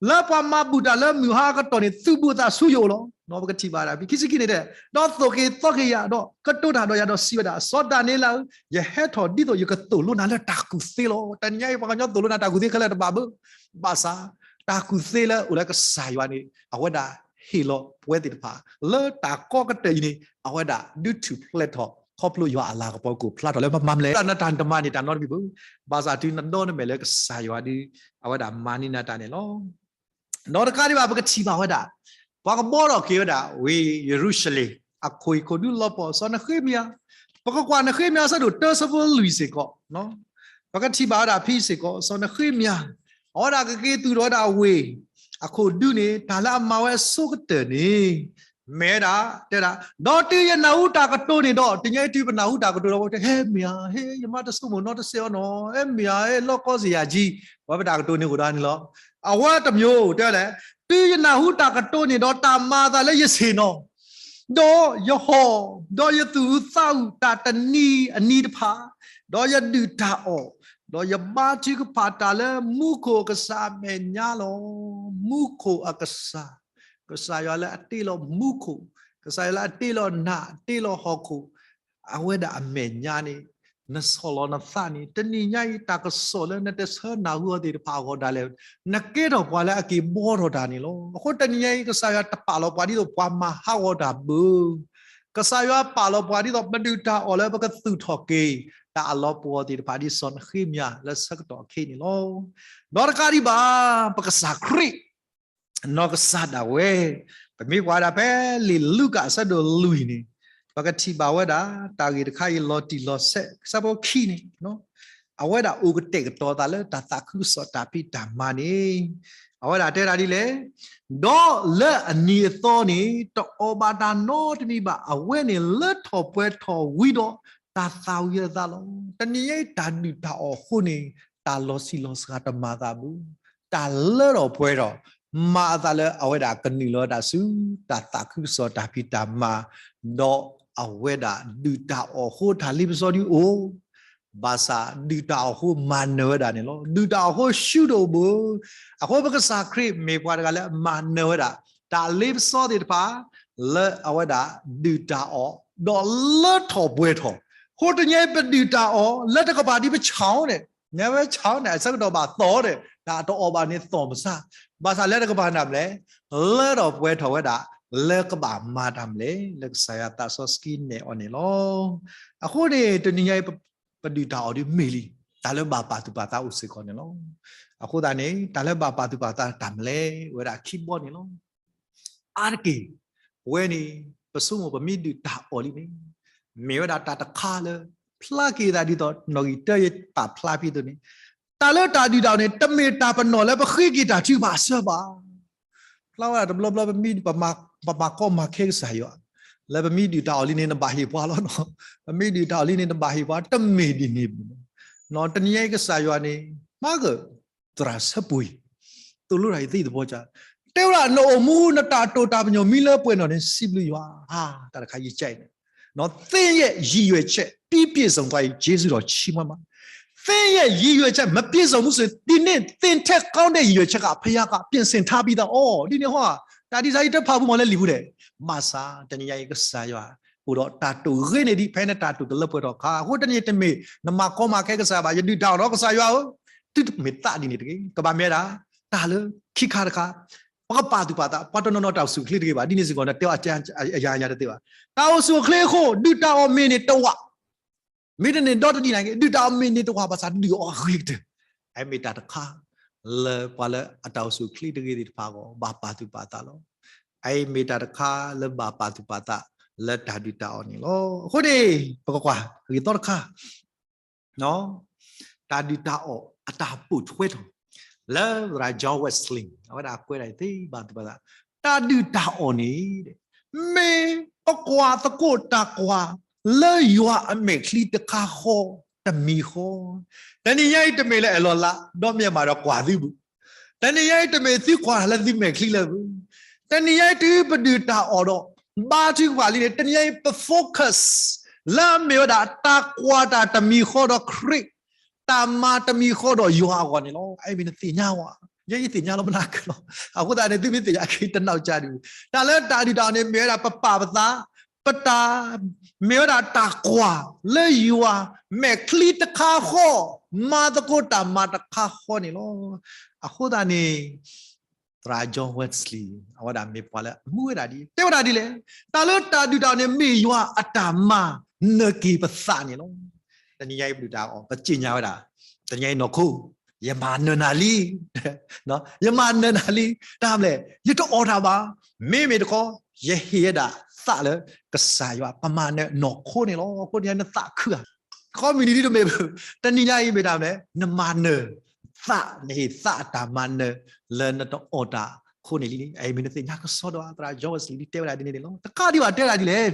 လၢပှၤမၤဘူၣ်တၢ်လၢမုၢ်ဟါအကတီၢ်န့ၣ် သုးဘူးအသးဆူယအိၣ်လီၤ. ပကထံၣ်ဘၣ်ဒၣ် ခံဆံခံန့ၣ်တဲ, ဒီးသိၣ်က့ၤသီက့ၤယၤ ဒီးကတိၤတၢ်ဒီးယၤဒီးစံးဝဲဒၣ်, စီၤဒၤနံးယ့လးဧၢ, ယဟဲထီၣ်ဒ်သိးယကသိၣ်လိနၤလၢတၢ်ကူၣ်သ့လီၤ. တနံၤညါအံၤ ပှၤကညီသိၣ်လိနၤတၢ်ကူၣ်သ့ခဲလၢာ်တဘၣ်ဘၣ်, ဘၣ်ဆၣ် တၢ်ကူၣ်သ့လၢအိၣ်လၢကစၢ်ယွၤန့ၣ် အဝဲဒၣ်ဟ့ၣ်လီၤပဝဲသ့ၣ်တဖၣ် လၢတၢ်ကီကတၢၢ်အံၤန့ၣ် အဝဲဒၣ်ဒုးထူၣ်ဖျဲးထီၣ် ခီဖျိယွၤအလၤကပီၤကအိၣ်ဖျါထီၣ်လၢပမၤမလဲၣ် တၢ်နတမၤန့ၢ်တၢ်နီတမံၤဘၣ်, ဘၣ်ဆၣ်တုၤနဒိးနမဲာ်လၢကစၢ်ယွၤဒီး အဝဲဒၣ်မၤန့ၢ်နၤတၢ်န့ၣ်လီၤ. ဒီးတကးဒံးဘၣ် ပကထံၣ်ဘၣ်ဝဲဒၣ် ပှၤကဘှီထီၣ်က့ၤဝဲဒၣ်ဝ့ၢ်ယရူၤၡလ့ၣ် အခိၣ်အံၤခိၣ်ဒူလီၤပှီၢ် စီၤနဃ့မယၤ, ပကကွၢ်နဃ့မယၤအဆၢဒိၣ်တၢ အဆၢဖိလွံၢ်စ့ၢ်ကီး, ပကထံၣ်ဘၣ်ဝဲဒၣ်ဖဲအံၤစ့ၢ်ကီး စီၤနဃ့မယၤ အဝဲဒၣ်ကက့ၤသူၣ်ထီၣ်ဝဲဒၣ်ဝ့ၢ်အခိၣ်ဒူန့ၣ် တၢ်လၢအမၤဝဲအဆိကတၢၢ်န့ၣ် မ့ၢ်ဝဲဒၣ် တဲဒၣ်, ဒီးတုၤယနၢ်ဟူတၢ်ကတိၤန့ၣ်ဒီး, တနံၤညါအံၤတုၤပနၢ်ဟူတၢ်ကတိၤဒီး ပတဲဟဲမ့ၢ်ဧါ, ဟဲ ယမါတဆိကမိၣ်နီတစဲးအီၤနီၤ, ဟဲမ့ၢ်ဧါ, ဟဲလီၤကီစ့ၢ်ယၤကံ, ပဝဲပတၢ်ကတိၤန့ၣ်အိၣ်ဒီးန့ၣ်လီၤ. အဝဲတမံၤတဲလဲၣ်, တုၤယနၢ်ဟူတၢ်ကတိၤန့ၣ်ဒီး တၢ်မၤအသးလၢယဆ့ၣ်နီၤ ဒီးယဟီၣ်, ဒီးယသူၣ်အုးသးအုးတၢ်တနံၤအနံၤတဖၣ်, ဒီးယဒုၣ်တၢ်အီၣ်, ဒီးယဘါထုကဖၣ်တၢ်လၢမူခိၣ်အကစၢ်အမဲာ်ညါလီၤ. မူခိၣ်အကစၢ်, ကစၢ်ယွၤလၢအတ့လီၤမူခိၣ်, ကစၢ်ယွၤလၢအတ့လီၤနး အတ့လီၤဟီၣ်ခိၣ်, အဝဲဒၣ်အမဲာ်ညါန့ၣ် နဆီၣ်လီၤနသးန့ၣ် တနံၤညါအံၤ တၢ်ကစီၣ်လၢနတဆၢနၢ်ဟူအီၤသ့ၣ်တဖၣ်အဂီၢ်ဒၣ်လဲာ် နကဲထီၣ်ပှၤလၢအက့ၤဘှီထီၣ်တၢ်န့ၣ်လီၤ. အဃိတနံၤညါအံၤ ကစၢ်ယွၤတပာ်လီၤပှၤဒ်သိးပှၤမၤဟးဂီၤတၢ်ဘၣ်. ကစၢ်ယွၤပာ်လီၤပှၤဒ်သိးပဒုၣ်တၢ်အီၣ်လၢပကသူၣ်ထီၣ်က့ၤ တၢ်အလီၤပှီၢ်သ့ၣ်တဖၣ်ဒ်စီၤနဃ့မယၤလၢဆၢကတီၢ်အခံန့ၣ်လီၤ. ဒီးတကးဒံးဘၣ် ပကစၢ်ခရံာ် နီၢ်ကစၢ်ဒၣ်ဝဲ ပမ့ၢ်ကွၢ်ဒၣ်ဖဲလံာ်လူၤကၣ်အဆၢဒိၣ်လွံၢ်န့ၣ် ပကထံၣ်ဘၣ်ဝဲဒၣ် တၢ်ဂ့ၢ်တခါအံၤလီၤတံၢ်လီၤဆဲး ဆၢဖိခံန့ၣ် အဝဲဒၣ်အိၣ်ကတဲာ်ကတီၤသးလၢတၢ်သးခုကစီၣ်တၢ်ဖံးတၢ်မၤန့ၣ် အဝဲဒၣ်တဲဒၣ်ဒ်လဲၣ်, ဒီးလၢအနံၤအသီန့ၣ် တအီၣ်ဘၣ်တၢ်နီတမံၤဘၣ်, အဝဲန့ၣ်လၢထီၣ်ပှဲၤထီၣ်ဝံၤဒီး တၢ်သးဝံၤအသးလီၤ. တနံၤညါအံၤတၢ်ဒုၣ်တၢ်အီၣ်အဃိန့ၣ် တၢ်လီၤဆံးလီၤစှၤတမၤသးဘၣ်, တၢ်လၢထီၣ်ပှဲၤထီၣ် မၤအသးလၢအဝဲဒၣ်ကနုာ်လီၤဝဲဒၣ်ဆူ တၢ်သးခုကစီၣ်တၢ်ဖံးတၢ်မၤ, ဒီးအဝဲဒၣ်ဒုၣ်တၢ်အီၣ်အဃိတၢ်လ့ပစီဒုအိၣ် ဘၣ်ဆၣ်ဒုၣ်တၢ်အီၣ်အဃိမၤနၢၤဝဲဒၣ်န့ၣ်လီၤ. ဒုၣ်တၢ်အီၣ်အဃိဆူၣ်ဒိၣ်ဘၣ်, အဃိပကစၢ်ခရံာ်မ့ၢ်ပှၤတဂၤလၢအမၤနၢၤဝဲဒၣ် တၢ်လ့ပစီသ့ၣ်တဖၣ် လၢအဝဲဒၣ်ဒုၣ်တၢ်အီၣ် ဒီးလၢထီၣ်ပှဲၤထီၣ်, အဃိတနံၤညါအံၤပဒုၣ်တၢ်အီၣ် လၢတကပၤဒ်ပဆၣ်န့ၣ်, နဲဝဲဆၣ်န့ၣ် အဆၢကတီၢ်ဘၣ်သီၣ်န့ၣ် တၢ်တအီၣ်ဘၣ်န့ၣ်သီၣ်မစါ, ဘၣ်ဆၣ်လၢတကပၤန့ၣ်မ့ၢ် လၢထီၣ်ပှဲၤထီၣ်ဝဲဒၣ် လၢကဘၣ်မၤတၢ်မနုၤလဲၣ် လၢကစၢ်ယွၤသးစီဆှံနဲၣ်အီၤန့ၣ်လီၤ. အဃိန့ၣ် တနံၤညါအံၤ ပဒုၣ်တၢ်အီၣ်ဒ်မ့ၢ်လံ, တၢ်လၢဘၣ်ပာ်သူၣ်ပာ်သးအိၣ်စ့ၢ်ကီးန့ၣ်လီၤ. အဃိသတးန့ၣ် တၢ်လၢဘၣ်ပာ်သူၣ်ပာ်သးတၢ်မနုၤလဲၣ် အိၣ်ဝဲဒၣ်ခံဘီန့ၣ်လီၤ. အါတက့ၢ် ပဝဲန့ၣ် ပဆိကမိၣ်ပမ့ၢ်ဒုၣ်တၢ်အီၣ်လံန့ၣ် မ့ၢ်ဝဲဒၣ်တၢ်တခါလၢ ဖျါက့ၤသးဒ်သိးနီၣ်ဂံၢ်တၢယပာ်ဖျါဖဲအသိးန့ၣ်, တၢ်လၢတၢ်ဒုၣ်တၢ်အီၣ်န့ၣ် တမ့ၢ်တၢ်ပနီၣ်လၢပဃ့က့ၤတၢ်ထုကဖၣ်အဆၢဘၣ်. ဖျါဝဲဒၣ်တဘျီဘျီ ပမ့ၢ် ပမၤကီမၤခဲကစၢ်ယွၤ, လၢပမ့ၢ်ဒုၣ်တၢ်အီၣ်လံန့ၣ် နဘၣ်ဟ့ၣ်ပှၤလီၤနီၤ, ပမ့ၢ်ဒုၣ်တၢ်အီၣ်လံန့ၣ် နဘၣ်ဟ့ၣ်ပှၤ တမ့ၢ်ဒ်န့ၣ်ဘၣ်. တနံၤညါအံၤကစၢ်ယွၤန့ၣ် မၤက သရၣ်ဆၢပှ့ၤ သိၣ်လိတၢ်အံၤသ့ၣ်တဘီကၢ်, တဲဝဲဒၣ် နအိၣ်မူနတၢ်တိာ်တၢ်ပညိၣ်မံလၢပှဲၤနီၣ်န့ၣ် စံးဘျုးယွၤ, တၢ်တခါယကဲအံၤန့ၣ် သင့်ရဲ့ရည်ရွယ်ချက် ပြီးပြည့်စုံသွားရင် ကျေးဇူးတော်ချီးမွမ်းပါ. သင့်ရဲ့ရည်ရွယ်ချက် မပြည့်စုံဘူးဆိုရင် ဒီနေ့ သင်ထက်ကောင်းတဲ့ရည်ရွယ်ချက်က ဘုရားက ပြင်ဆင်ထားပြီးသား. အိ ဒ်န့ၣ်ဟီ တၢ်ဒ်စါအံၤတဖၣ်ပူၤမ့ၢ်လၢလံာ်ပူၤဒဲး, ဘၣ်ဆၣ် တနံၤညါအံၤကစၢ်ယွၤ အိၣ်ဒီးတၢ်တိာ်ဂ့ၤန့ၢ်ဒံး ဖဲနတၢ်တိာ်ကလၢပှဲၤထီၣ်အခါ, အဃိတနံၤတမ့ၢ် နမၤကီမၤခဲကစၢ်ယွၤဘၣ်, ယဒုၣ်တၢ်အီၣ်ဒီးကစၢ်ယွၤဧၢ, တုၤတမ့ၢ်သးဒ်န့ၣ်တဂ့ၤ, ကဘၣ်မ့ၢ်ဝဲဒၣ် တၢ်လၢခံခါတခါ ပကပာ်သူၣ်ပာ်သး, ပှၤတနီၤနီၤတၢ်အိၣ်ဆူၣ်အိၣ်ချ့တဂ့ၤဘၣ်, ဒ်န့ၣ်စ့ၢ်ကီး နတဲအီၤအယၤအယၤတသ့ဘၣ်. တၢ်အိၣ်ဆူၣ်အိၣ်ချ့အဃိ ဒုၣ်တၢ်အီၣ်မ့ၢ်န့ၢ်တဝာ်, မ့ၢ်တန့ၢ်ဒီတနံၤနာ်က့ ဒုၣ်တၢ်အီၣ်မ့ၢ်န့ၢ်တဝာ်ဘၣ်ဆၣ် ဒုၣ်အီၣ်အဂ့ၤကတၢၢ်, အအံၤမ့ၢ်တၢ်တခါ လၢပှၤလၢအတၢ်အိၣ်ဆူၣ်အိၣ်ချ့တဂ့ၤသ့ၣ်တဖၣ်အဂီၢ် ဘၣ်ပာ်သူၣ်ပာ်သးလီၤ. အအံၤမ့ၢ်တၢ်တခါလၢဘၣ်ပာ်သူၣ်ပာ်သး လၢတၢ်ဒုၣ်တၢ်အီၣ်န့ၣ်လီၤ. အဃိန့ၣ် ပကကွၢ်ဂ့ၢ်သီတခါ တၢ်ဒုၣ်တၢ်အီၣ်အတၢ်ပိာ်ထွဲထီၣ် လၢသရၣ် John Wesley အဝဲဒၣ်ကွဲးဒၣ်အံၤသ့ဘၣ်သူၣ်ဘၣ်သး, တၢ်ဒုၣ်တၢ်အီၣ်န့ၣ် မ့ၢ်ပကွၢ်သကိးတၢ်ကွၢ်လၢယွၤအမဲာ်ချံတခါဃီတမံၤဃီ, တနံၤညါအံၤတမ့ၢ်လၢအဲၣ်လီၤလး ဒီးမ့ၢ်မးဒီးကွၢ်သုဘူး, တနံၤညါအံၤတမ့ၢ်သုကွၢ်လၢသုမဲာ်ချံလၢဘူး, တနံၤညါအံၤတုၤပဒုၣ်တၢ်အီၣ်ဒီး ဘါထုကဖၣ်လံန့ၣ် တနံၤညါအံၤပ focus လၢအမ့ၢ်ဝဲဒၣ် တၢ်ကွၢ်တၢ်တမံၤဃီဒီးခရံာ်, တၢ်မၤတမံၤဃီဒီးယွၤအဂီၢ်န့ၣ်လီၤ. အအံၤမ့ၢ်နသ့ၣ်ညါဝဲ, ယဲယသ့ၣ်ညါလီၤမနၤကလီၤ. အဃိသတးန့ၣ် သုမ့ၢ်သ့ၣ်ညါက့ၤတနီၣ်ကၢ်ဒံး, တၢ်လၢတၢ်ဒုၣ်တၢ်အီၣ်န့ၣ် မ့ၢ်ဝဲဒၣ်ပပာ်ပသး, ပတၢ်, မ့ၢ်ဝဲဒၣ်တၢ်ကွၢ်လၢယွၤမဲာ်ချံတခါဃီ, မၤသကိးတၢ်မၤတခါဃီန့ၣ်လီၤ. အဃိသတးန့ၣ် သရၣ် John Wesley အဝဲဒၣ်မ့ၢ်ပှၤလၢအမူဝဲဒၣ်ဒ်, တဲဝဲဒၣ်ဒ်လဲၣ်, တၢ်လၢတၢ်ဒုၣ်တၢ်အီၣ်န့ၣ် မ့ၢ်ယွၤအတၢ်မၤနၢၤက့ၤပသးန့ၣ်လီၤ. တနံၤညါအံၤပဒုၣ်တၢ်အီၣ် ပသ့ၣ်ညါဝဲဒၣ်, တနံၤညါအံၤနီၢ်ခိ, ယမၤနၢၤနၤလံ, ယမၤနၢၤနၤလံ, တၢ်မနုၤလဲၣ် ယတအီၣ်တၢ်ဘၣ်, မ့မ့ၢ်တခီ ယဟ့ၣ်ဝဲဒၣ်သးလၢကစၢ်ယွၤ ပမၤနၢၤနီၢ်ခိန့ၣ်လီၤ. အဃိတနံၤညါနသးခုဧါ ခီမ့ၢ်နံၤဒ်တမ့ၢ်ဘၣ်, တနံၤညါအံၤမ့ၢ်တၢ်မနုၤလဲၣ် နမၤနၢၤသး, နဟ့ၣ်သးအတၢ်မၤနၢၤလၢနတအီၣ်တၢ်အဃိန့ၣ်လံန့ၣ်, အအံၤမ့ၢ်နသ့ၣ်ညါကစီဒီဧါ, သရၣ် John Wesley ဒ်တဲဝဲဒၣ်ဒ်န့ၣ်န့ၣ်လီၤ. တကးဒံးဘၣ်တဲဝဲဒၣ်ဒ်လဲၣ်,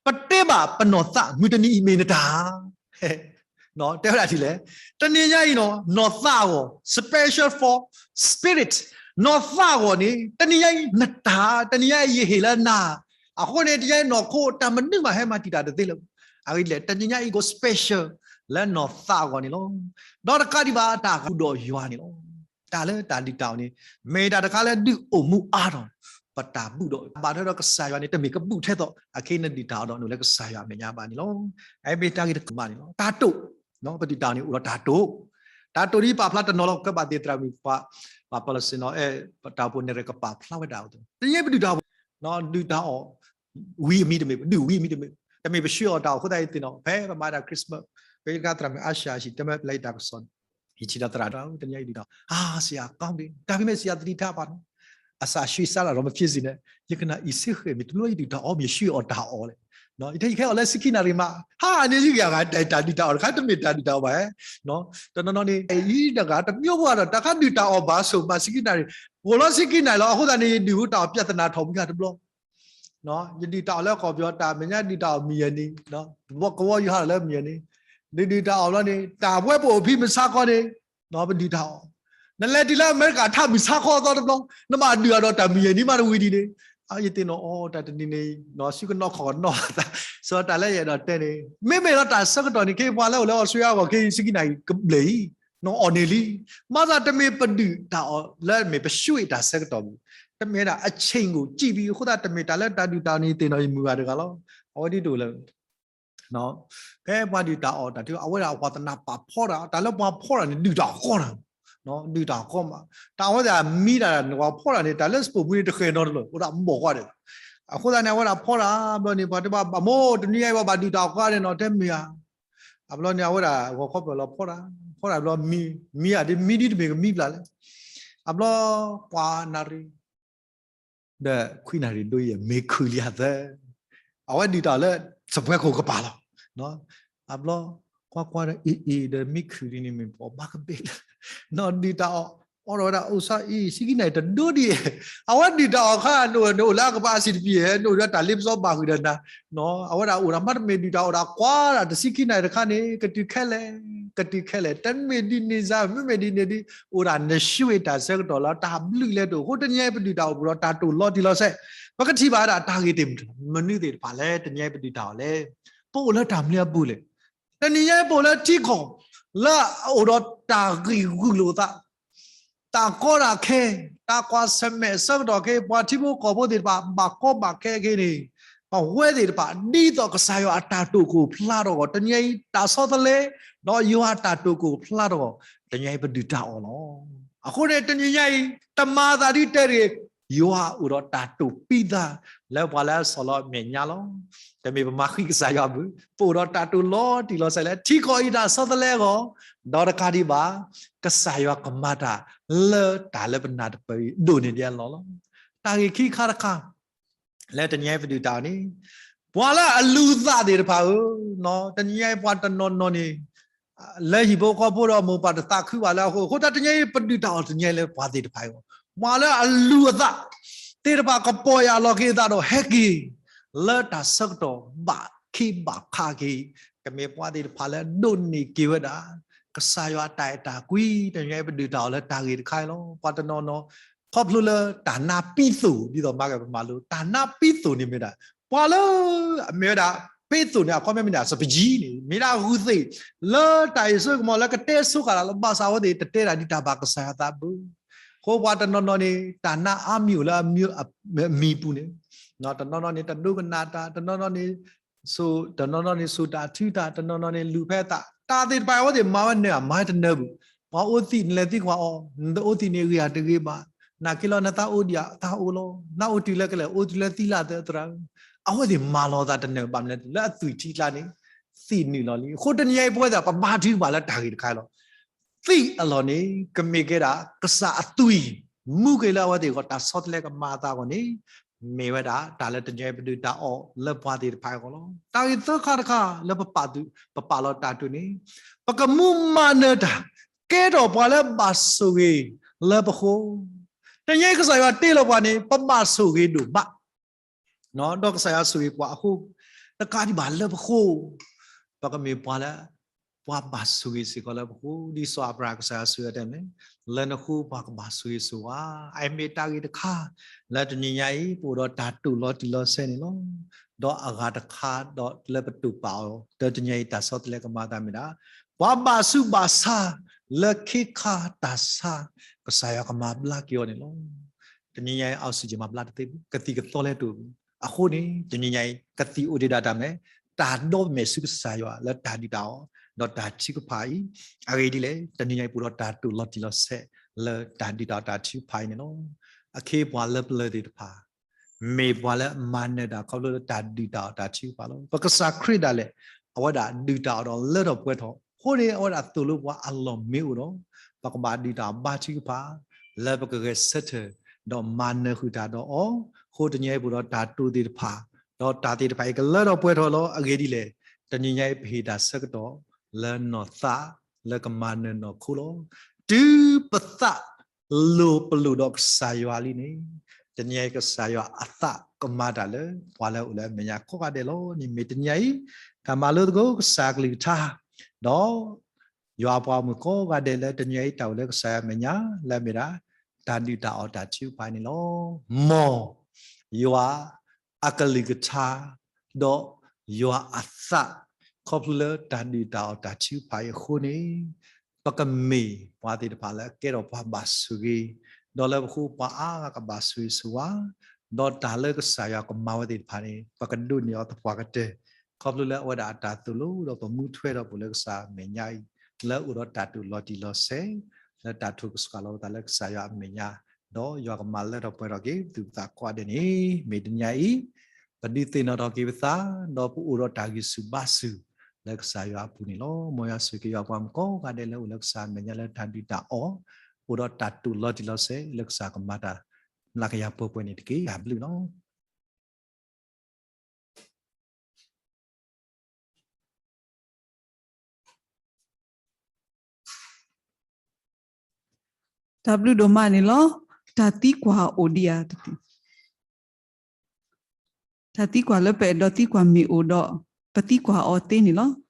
ပတဲဘၣ်ပနီၢ်သး မုၢ်တနံၤအံၤမ့ၢ်နတၢ် တဲဝဲဒၣ်ဒ်လဲၣ်, တနံၤညါအံၤနီၤ နီၢ်သးအဂီၢ် special for spirit, နီၢ်သးအဂီၢ်န့ၣ် တနံၤညါအံၤနတၢ်, တနံၤညါအံၤယဟ့ၣ်လၢနၤ, အဃိန့ၣ် တနံၤညါအံၤနီၢ်ခိ တၢ်မနုၤမးဟဲမၤတံာ်တာ်တသ့လၢၤ, အဂ့ၢ်ဒ်လဲၣ် တနံၤညါအံၤကီး special လၢနီၢ်သးအဂီၢ်န့ၣ်လီၤ. ဒီးတကးဒံးဘၣ် တၢ်ဂ့ၤဒီးယွၤန့ၣ်လီၤ. တၢ်လၢတၢ်ဒုၣ်တၢ်အီၣ်န့ၣ် မ့ၢ်တၢ်တခါလၢဒုးအိၣ်မူအါထီၣ် ပတၢ်ဘူၣ်ဒီး ဘၣ်ထွဲဒီးကစၢ်ယွၤန့ၣ် တမ့ၢ်ကဘူၣ်ထဲသိး အခဲအံၤနဒုၣ်တၢ်အီၣ်ဒီးနအိၣ်လၢကစၢ်ယွၤအမဲာ်ညါဘၣ်န့ၣ်လီၤ. အအံၤမ့ၢ်တၢ်ဂ့ၢ်တခါမးန့ၣ်လီၤ. တၢ်တိာ်, ပဒုၣ်တၢ်အီၣ်န့ၣ် အိၣ်ဒီးတၢ်တိာ်, တၢ်တိာ်ဒ်ပာ်ဖျါတနီၤလီၤ ကဲဘၣ်သ့ၣ်သရၣ်မုၣ်ပှၤ, ပှၤပီလီၤစ့ၣ်နီၤ အဲၣ် တၢ်အိၣ်ဖှိၣ်နဲၣ်ရဲၣ်ကပာ်ဖျါဝဲဒၣ်အသိး တနံၤညါအံၤပဒုၣ်တၢ်အီၣ်, ဒုၣ်တၢ်အီၣ် ဝံၤအမံၤတမ့ၢ်, ဒုၣ်ဝံၤအမံၤတမ့ၢ်, တမ့ၢ်ပဆှၢအီၤတၢ်အီၣ်အဃိသတးအံၤသ့ၣ်နီၤ ဖဲပမၤဒၣ် Christmas ဖဲယတခါသရၣ်မုၣ်အါရှၤအဟံၣ် တဲမ့ၢ်ပျဲယတၢ်ကစီၣ်န့ၣ် ယထံၣ်ဒီးသရၣ်တဂၤ တနံၤအံၤဒုၣ်တၢ်အီၣ် ဆရာကောင်းပြီ ဒါပေမဲ့ဆရာသတိထားပါနော် အစၢ်ရွှေ့စားတာတော့မဖြစ်စေနဲ့ ယကနၣ်အံၤစ့ဃဲၣ် မ့ၢ်တလိၣ်ယဒုၣ်တၢ်အီၣ် မ့ၢ်ရွှေ့အီၣ်တၢ်အီၣ်လဲၣ် ယထဲယခဲအီၣ်လၢဆံခံနၣ်ရံၣ်မး ဟါန့ၣ်ယဂၤဂၤတၢ်ဒုၣ်တၢ်အီၣ်တခါ တမ့ၢ်တၢ်ဒုၣ်တၢ်အီၣ်ဘၣ် တနီၤနီၤန့ၣ် အံၤတဂၤတမျိုးဘၣ်ဒီး တၢ်ခါဒုၣ်တၢ်အီၣ်ဘၣ်ဆိၣ်ဘၣ်ဆံခံနၣ်ရံၣ် အိၣ်လီၤဆံခံနၣ်ရံၣ်လီၤ အဃိသတးန့ၣ် ယဒုၣ်ဟူတၢ်အီၣ် ပြဿနာ ထီၣ်ဝံၤတဘျီ ယဒုၣ်တၢ်အီၣ်လၢကီၢ်ပယီၤ တၢ်မဲာ်ညါဒုၣ်တၢ်အီၣ်မံၤယဲၢ်နံၤ ကဝီကဝီယဟးလၢမံၤယဲၢ်နံၤ ဒုၣ်ဒုၣ်တၢ်အီၣ်ဘျီန့ၣ် တၢ်ဝဲပအိၣ်ဖံးမုၢ်ဆါခီန့ၣ် ပဒုၣ်တၢ်အီၣ် နလဲၤတုၤလၢအမဲရကၤထးမုၢ်ဆါခီအသီတဘျီ နဘၣ်ဒုၣ်အီၣ်ဒီးတၢ်မံၤယဲၢ်နံၤမးတဝံၤဒ်န့ၣ် ယသ့ၣ်နီၣ်အီၤ တၢ်တနံၤန့ၣ် စုကနီၣ်ခီၣ်ကနီၣ်သး စီၤတၢ်လၢယအဲၣ်ဒိးတဲန့ၣ် မ့မ့ၢ်လီၤတၢ်ဆၢကတီၢ်န့ၣ် ခ့ပှၤလၢအိၣ်လၢအီစထြ့လယါအဂီၢ် ခ့ဆံခံနၣ်ရံၣ်ကဘျဲၣ်အံၤ နအီၣ်န့ၢ်လံ မၤသးတမ့ၢ်ပဒုၣ်တၢ်အီၣ်လၢမ့ၢ်ပရွှေ့တၢ်ဆၢကတီၢ်ဘၣ် တမ့ၢ်ဒၣ်အဆ့ၣ်ကိၣ်ကံၣ်ဘံ အဃိသတးတမ့ၢ်တၢ်လၢတၢ်ဒုၣ်တၢ်အီၣ်န့ၣ် သ့ၣ်နီၣ်ယမုၢ်ဂၤတဂၤလီၤ အဝဲဒ်တအိၣ်လၢ ဖဲပှၤဒုၣ်တၢ်အီၣ်တၢ်ထု အဝဲဒၣ်ပှၤသနၢ်ပာ်ဖီတၢ် တၢ်လၢပှၤဖီတၢ်န့ၣ် ဒုၣ်တၢ်အီၣ်ကီတၢ် ဒုၣ်တၢ်အီၣ်ကီမး တၢ်အဝဲသ့ၣ်မံတၢ် နပှၤဖီတၢ်န့ၣ် တၢ်လၢစပိာ်မူန့ၣ် တဃဲၤနီတလၢာ် အိၣ်ဒၣ်ဘီၣ်ကွၢ်ဒီး အဃိသတးန့ၣ် အဝဲဒၣ်ဖီတၢ်ဘျီန့ၣ် ပှၤတဲဘၣ် ဘၣ်မိၢ်တနံၤအံၤ ပှၤဘၣ်ဒုၣ်တၢ်အီၣ်ကီန့ၣ်နီၤ တဲမ့ၢ်ဧါ အဘျီန့ၣ် အဝဲဒၣ်ဂီၤခီပၢၢ်လီၤဖီတၢ် ဖီတၢ်ဘျီ မံ မံဧါ ဒ်မံဒ်တမ့ၢ်ကမံဘျးလဲၣ် အဘျီ ပှၤနၣ်ရံၣ် ဒီးခွံနၣ်ရံၣ်ဒိၣ်ယဲၢ် မ့ၢ်ခုၣ်လံအသၢ အဝဲဒုၣ်တၢ်အီၣ်လၢ စပွဲခိၣ်ကပၤလီၤ အဘျီ ကွၢ်ကွၢ်ဒီး အ့ၣ်အ့ၣ် ဒီးမ့ၢ်ခုၣ်လံန့ၣ် မ့ၢ်ပှၤဘၣ်ကဘ့ၣ်လၢ နီၢ်ဒုၣ်တၢ်အီၣ် အီၣ်ဒီးဝဲဒၣ်အိၣ်ဆီအံၤ ဆံခံနၣ်ရံၣ်တဒိၣ်ဒံး အဝဲဒုၣ်တၢ်အီၣ်ခါ နအိၣ်နအိၣ်လၢအကပၤအစံးတပံၤ နအိၣ်ဒီးတၢ်လ့ပစီဘၣ်ဃုာ်ဒီးနၤ အဝဲဒၣ်အိၣ်ဒၣ်မ့တမ့ၢ်ဒုၣ်တၢ်အီၣ်ဒၣ်ကွၢ်ဒၣ်တဆံခံနၣ်ရံၣ်တခါန့ၣ် ကတုၤခဲလၢာ် ကတုၤခဲလၢာ် တမ့ၢ်ဒ်န့ၣ်စ့ၢ် မ့မ့ၢ်ဒ်န့ၣ်ဒ် အိၣ်ဒၣ်နရွှေ့တၢ်ဆၢကတီၢ်လၢတၢ်ဘျုးလဲၣ်တအိၣ် အဃိတနံၤအံၤပဒုၣ်တၢ်အီၣ်ပူၤဒီးတၢ်တိာ်လီၤတံၢ်လီၤဆဲး ပကထံၣ်ဘၣ်ဝဲဒၣ်တၢ်ဂ့ၢ်တမံၤ မနုၤသ့ၣ်တဖၣ်လဲၣ် တနံၤအံၤပဒုၣ်တၢ်အီၣ်လဲၣ် ပအိၣ်လၢတၢ်မနုၤအပူၤလဲၣ် တနံၤအံၤပအိၣ်လၢထံကီၢ် လၢအအိၣ်ဒီးတၢ်ဂံၢ်ဂူာ်လိာ်သး တၢ်ကီတၢ်ခဲ တၢ်ကွၢ်ဆၢၣ်မဲာ်ဆၢကတီၢ်ခဲအံၤ ပှၤထံဖိကီၢ်ဖိသ့ၣ်တဖၣ် ဘၣ်ကီဘၣ်ခဲခဲန့ၣ် အဝဲသ့ၣ်တဖၣ် ဒ်သိးကစၢ်ယွၤအတၢ်တိာ်ကအိၣ်ဖျါထီၣ်အဂီၢ် တနံၤအံၤတၢ်ဆီတလဲ ဒီးယွၤအတၢ်တိာ်ကအိၣ်ဖျါထီၣ်အဂီၢ် တနံၤအံၤပဒုၣ်တၢ်အီၣ်လီၤ. အဃိန့ၣ် တနံၤညါအံၤ တမၤသးဒ်တဲတဂ့ၤ ယွၤအိၣ်ဒီးတၢ်တိာ်ပံးသး လၢပှၤလၢအဆီၣ်လီၤအမဲာ်ညါလီၤ. တမ့ၢ်ပမၤဃံးကစၢ်ယွၤဘၣ်, ပအိၣ်ဒီးတၢ်တိာ်လီၤတံၢ်လီၤဆဲးလၢထံကီၢ်အံၤတၢ်ဆီတလဲအဂီၢ်, ဒီးတကးဒံးဘၣ် ကစၢ်ယွၤကမၤတၢ်လၢတၢ်လၢပနၢ်တပၢၢ်အံၤ ဒိၣ်န့ၢ်ဒံးအလီၢ်လီၤ. တၢ်ဂ့ၢ်ခံခါတခါ လၢတနံၤအံၤပဒုၣ်တၢ်အီၣ်န့ၣ် ပှၤလၢအလူၤသးသ့ၣ်တဖၣ်ဧၢ, တနံၤအံၤပှၤတနီၤနီၤန့ၣ် လၢဟံၣ်ဖိဃီဖိဒီးမိၢ်ပၢ်တသးခုဘၣ်လၢအဃိ, အဃိတၢ်တနံၤအံၤ ပဒုၣ်တၢ်အီၣ်တနံၤအံၤလၢပှၤသ့ၣ်တဖၣ်အံၤ, ပှၤလၢအလူၤအသးသ့ၣ်တဖၣ် ကပီၢ်ယၢ်လီၤက့ၤအသးဒီးဟဲက့ၤ လၢတၢ်ဆၢကတီၢ်ဘၣ်ခံဘၣ်ခါက့ၤ, ကမ့ၢ်ပှၤသ့ၣ်တဖၣ်လၢအဒိးန့ၢ်က့ၤဝဲဒၣ် ကစၢ်ယွၤအတၢ်အဲၣ်တၢ်ကွံ, တနံၤအံၤပဒုၣ်တၢ်အီၣ်လၢတၢ်ဂ့ၢ်တခါအံၤလီၤ. ပှၤတနီၤနီၤ ခီဖျိလၢတၢ်နါပံသိၣ် ဒ်သိးမၤကပမၤလိ တၢ်နါပံသိၣ်န့ၣ်မ့ၢ်ဒၣ် ပှၤလၢအမ့ၢ်ဝဲဒၣ် ပ့သိၣ်န့ၣ် အခီပညီမ့ၢ်ဒၣ် စပယံန့ၣ် မ့ၢ်ဒၣ်ဂုာ်သ့ၣ် လၢတၢ်အံၣ်စိကမီၤလၢကတဲဆိဃာ်တၢ်လၢဘၣ်ဆၣ်အဝဲသ့ၣ်တတဲတၢ်ဒ်တၢ်ဘၣ်ကစၢ်ယွၤသးဘၣ်. အဃိပှၤတနီၤနီၤန့ၣ် တၢ်နါအါမံၤအိၣ်လၢအမံၤပူၤန့ၣ်, တနီၤနီၤန့ၣ် တဒိကနၣ်တၢ်, တနီၤနီၤန့ၣ် တနီၤနီၤန့ၣ် စိာ်တၢ်ထုတၢ်, တနီၤနီၤန့ၣ် လူၤဖဲအသး, တၢ်သ့ၣ်တဖၣ်အဝဲသ့ၣ်မၤဝဲနၢၤဧါ မၤဝဲတနၢၤဘၣ်. ပှၤအိၣ်သံးနလဲၤသံကွၢ်အီၤ, နတအိၣ်သံးန့ၣ်ဂ့ၤဧါတဂ့ၤဘၣ်. နာ်က့လီၤနသးအိၣ်ဒံးဧါ သးအိၣ်လီၤ. နအိၣ်တုၤလၢကလဲာ် အိၣ်တုၤလၢသံလၢအသၢသရၣ်ဧၢ, အဝဲသ့ၣ်မၤလီၤသးတနၢၤဘၣ်မနုၤလဲၣ် လၢအသွံၣ်ထံကျါန့ၣ် သံးနုာ်လီၤလံ. အဃိတနံၤညါအံၤပဝဲသ့ၣ် ပဘါထုကဖၣ်လၢတၢ်ဂ့ၢ်တခါအံၤလီၤ. သံးအလီၢ်န့ၣ် ကမ့ၢ်ကဲဒၣ် ကစၢ်အသွံၣ် မူက့ၤလၢအဝဲသ့ၣ်အဂီၢ် တၢ်ဆီတလဲကမၤအသးအဂီၢ်န့ၣ် မ့ၢ်ဝဲဒၣ်တၢ်လၢတနံၤအံၤပဒုၣ်တၢ်အီၣ်လၢပှၤသ့ၣ်တဖၣ်အဂီၢ်လီၤ. တၢ်ဂ့ၢ်သၢခါတခါလၢပပာ်သူၣ် ပပာ်လီၤတၢ်တိၢ်န့ၣ် ပကမူမၤနၢၤတၢ် ကဲထီၣ်ပှၤလၢဘၣ်ဆိၣ်ဂ့ၤလၢပဃိ. တနံၤအံၤကစၢ်ယွၤတ့လီၤပှၤန့ၣ် ပဘၣ်ဆိၣ်ဂ့ၤဒိၣ်မး ဒီးကစၢ်ယွၤဆိၣ်ဂ့ၤပှၤအဃိ, တကးဒံးဘၣ်လၢပဃိ, ပကမ့ၢ်ပှၤလၢ ပှၤဘၣ်ဆိၣ်ဂ့ၤစ့ၢ်ကီးလၢပဃိ, ဒ်စီၤအၤဘြၤဟၣ်ကစၢ်ယွၤဆိၣ်ဂ့ၤအီၤတဲန့ၣ်, လၢနဃိပှၤကဘၣ်ဆိၣ်ဂ့ၤဆိၣ်ဝါ, အမ့ၢ်တၢ်ဂ့ၢ်တခါ လၢတနံၤညါအံၤ ပအိၣ်ဒီးတၢ်တိာ်လီၤတံၢ်လီၤဆဲးန့ၣ်လီၤ. ဒီးအဂၤတခါဒီးလၢပတိာ်ပာ်အီၤ တနံၤညါအံၤတၢ်ဆီတလဲကမၤအသးမ့ၢ်ဒၣ် ပှၤဘၣ်ဆူးဘၣ်ဆါ လၢခ့ခါတၢ်ဆါ ကစၢ်ယွၤကမၤဘျါက့ၤအီၤန့ၣ်လီၤ. တနံၤညါအံၤ oxygen မၤဘျါတသ့ဘၣ်, ကသံၣ်ကသီလဲတအိၣ်ဘၣ်. အဃိန့ၣ် တနံၤညါအံၤ ကသံၣ်အိၣ်ဒံးဒၣ်တၢ်မနုၤလဲၣ်, တၢ်ဒီမဲာ်ဆူကစၢ်ယွၤလၢတၢ်ဒုၣ်တၢ်အီၣ် ဒီးတၢ်ထုကဖၣ်အံၤ, အဂ့ၢ်ဒ်လဲၣ် တနံၤညါအံၤပအိၣ်ဒီးတၢ်တိာ်လီၤတံၢ်လီၤဆဲး လၢတၢ်ဒုၣ်တၢ်အီၣ်တၢ်ထုကဖၣ်အံၤန့ၣ်လီၤ. အခ့အပှၤလၢပျၢၤသ့ၣ်တဖၣ် မ့ၢ်ပှၤလၢမၤနၢၤတၢ်ခီဖျိလၢတၢ်ဒုၣ်တၢ်အီၣ်တၢ်ထုကဖၣ်လီၤ. ပကစၢ်ခရံာ်ဒၣ်လဲာ် အဝဲဒၣ်ဒုၣ်တၢ်အီၣ်ဒီးလၢထီၣ်ပှဲၤထီၣ်အဃိန့ၣ် အဝဲဒၣ်သိၣ်လိပှၤအလီၢ်မ့ၢ်အိၣ်ဒီး ပကဘၣ်ဒုၣ်တၢ်အီၣ်ဘါထုကဖၣ် လၢပကဂဲၤဆၢထၢၣ် ဒီးမၤနၢၤဃုာ်တၢ်ဒီးအီၤ, အဃိတနံၤအံၤပအိၣ်ဒီးတၢ်တိာ်သ့ၣ်တဖၣ်, ဒီးတၢ်သ့ၣ်တဖၣ်အံၤကလၢထီၣ်ပှဲၤထီၣ်လီၤ. အဂ့ၢ်ဒ်လဲၣ်, တနံၤညါအံၤပဟ့ၣ်တၢ်ဆၢကတီၢ် လၢနီၢ်သး လၢကမၤနၢၤနီၢ်ခိလီၤ. တုၤပသး လိာ်ပလိာ်ဒီးကစၢ်ယွၤလံန့ၣ်, တနံၤအံၤကစၢ်ယွၤအသးကမၤတၢ်လၢ ပှၤလၢအအိၣ်လၢအမဲာ်ညါကိးဂၤဒဲးလီၤ. န့ၣ်မ့ၢ်တနံၤအံၤ တၢ်မၤလိသကိးကစၢ်အကလုၢ်ကထါ, ဒီး ယွၤအပှၤဂီၢ်မုၢ်ကိးဂၤဒဲးလၢတနံၤအံၤတၢ်အိၣ်လၢကစၢ်ယွၤအမဲာ်ညါ လၢအမ့ၢ်ဒၣ် တၢ်ဒုၣ်တၢ်အီၣ်တၢ်ထုကဖၣ်န့ၣ်လီၤ. မ်ယွၤအကလုၢ်ကထါ ဒီးယွၤအသး ခီဖျိလၢတၢ်ဒုၣ်တၢ်အီၣ်တၢ်ထုကဖၣ်အံၤအဃိန့ၣ်, ပကမ့ၢ်ပှၤသ့ၣ်တဖၣ်လၢအကဲထီၣ်ပှၤဘၣ်ဆိၣ်ဂ့ၤ, ဒီးလၢပဃိပှၤအါဂၤကဘၣ်ဆိၣ်ဂ့ၤဆိၣ်ဝါ, ဒီးတၢ်လၢကစၢ်ယွၤကမၤဝဲသ့ၣ်တဖၣ်န့ၣ် ပကဒိးန့ၢ်အီၤသပှၢ်ကတၢၢ်, ခီဖျိလၢအဝဲဒၣ်အတၢ်သိၣ်လိ ဒီးပမူထွဲဒီးပအိၣ်လၢကစၢ်အမဲာ်ညါအံၤ လၢအအိၣ်ဒီးတၢ်တိာ်လီၤတံၢ်လီၤဆဲး လၢတၢ်ထိၣ်ကစှၤလီၤပသးလၢကစၢ်ယွၤအမဲာ်ညါ, ဒီးယွၤကမၤလၢထီၣ်ပှဲၤထီၣ်က့ၤပသူၣ်ပသးကိးဂၤဒဲးန့ၣ်, မ့ၢ်တနံၤအံၤ ပဒုးသ့ၣ်နီၣ်ထီၣ်က့ၤပသး ဒီးပအိၣ်ဒီးတၢ်ဂံၢ်ဆူၣ်ဘါဆူၣ် လၢကစၢ်ယွၤအပူၤန့ၣ်လီၤ. မ်ယွၤဆိၣ်ဂ့ၤက့ၤယွၤပှၤမုၣ်ကိးဂၤဒဲးလၢအိၣ်လၢကစၢ်အမဲာ်ညါလၢတၢ်ဒုၣ်တၢ်အီၣ်, အိၣ်ဒီးတၢ်တိာ်လီၤတံၢ်လီၤဆဲးလၢကစၢ်ကမၤတၢ် မျးကယၤပှဲၤပှဲၤန့ၣ်တက့ၢ်. တၢ်ဘျုးလီၤ. တၢ်ဘျုးဒိၣ်မးန့ၣ်လီၤ. တၢ်သံကွၢ်အိၣ်ဒံးဧါ, တၢ်သံကွၢ်လၢပအဲၣ်ဒိးသံကွၢ်မ့ၢ်အိၣ်ဒီး ပသံကွၢ်အီၤသ့န့ၣ်လီၤ.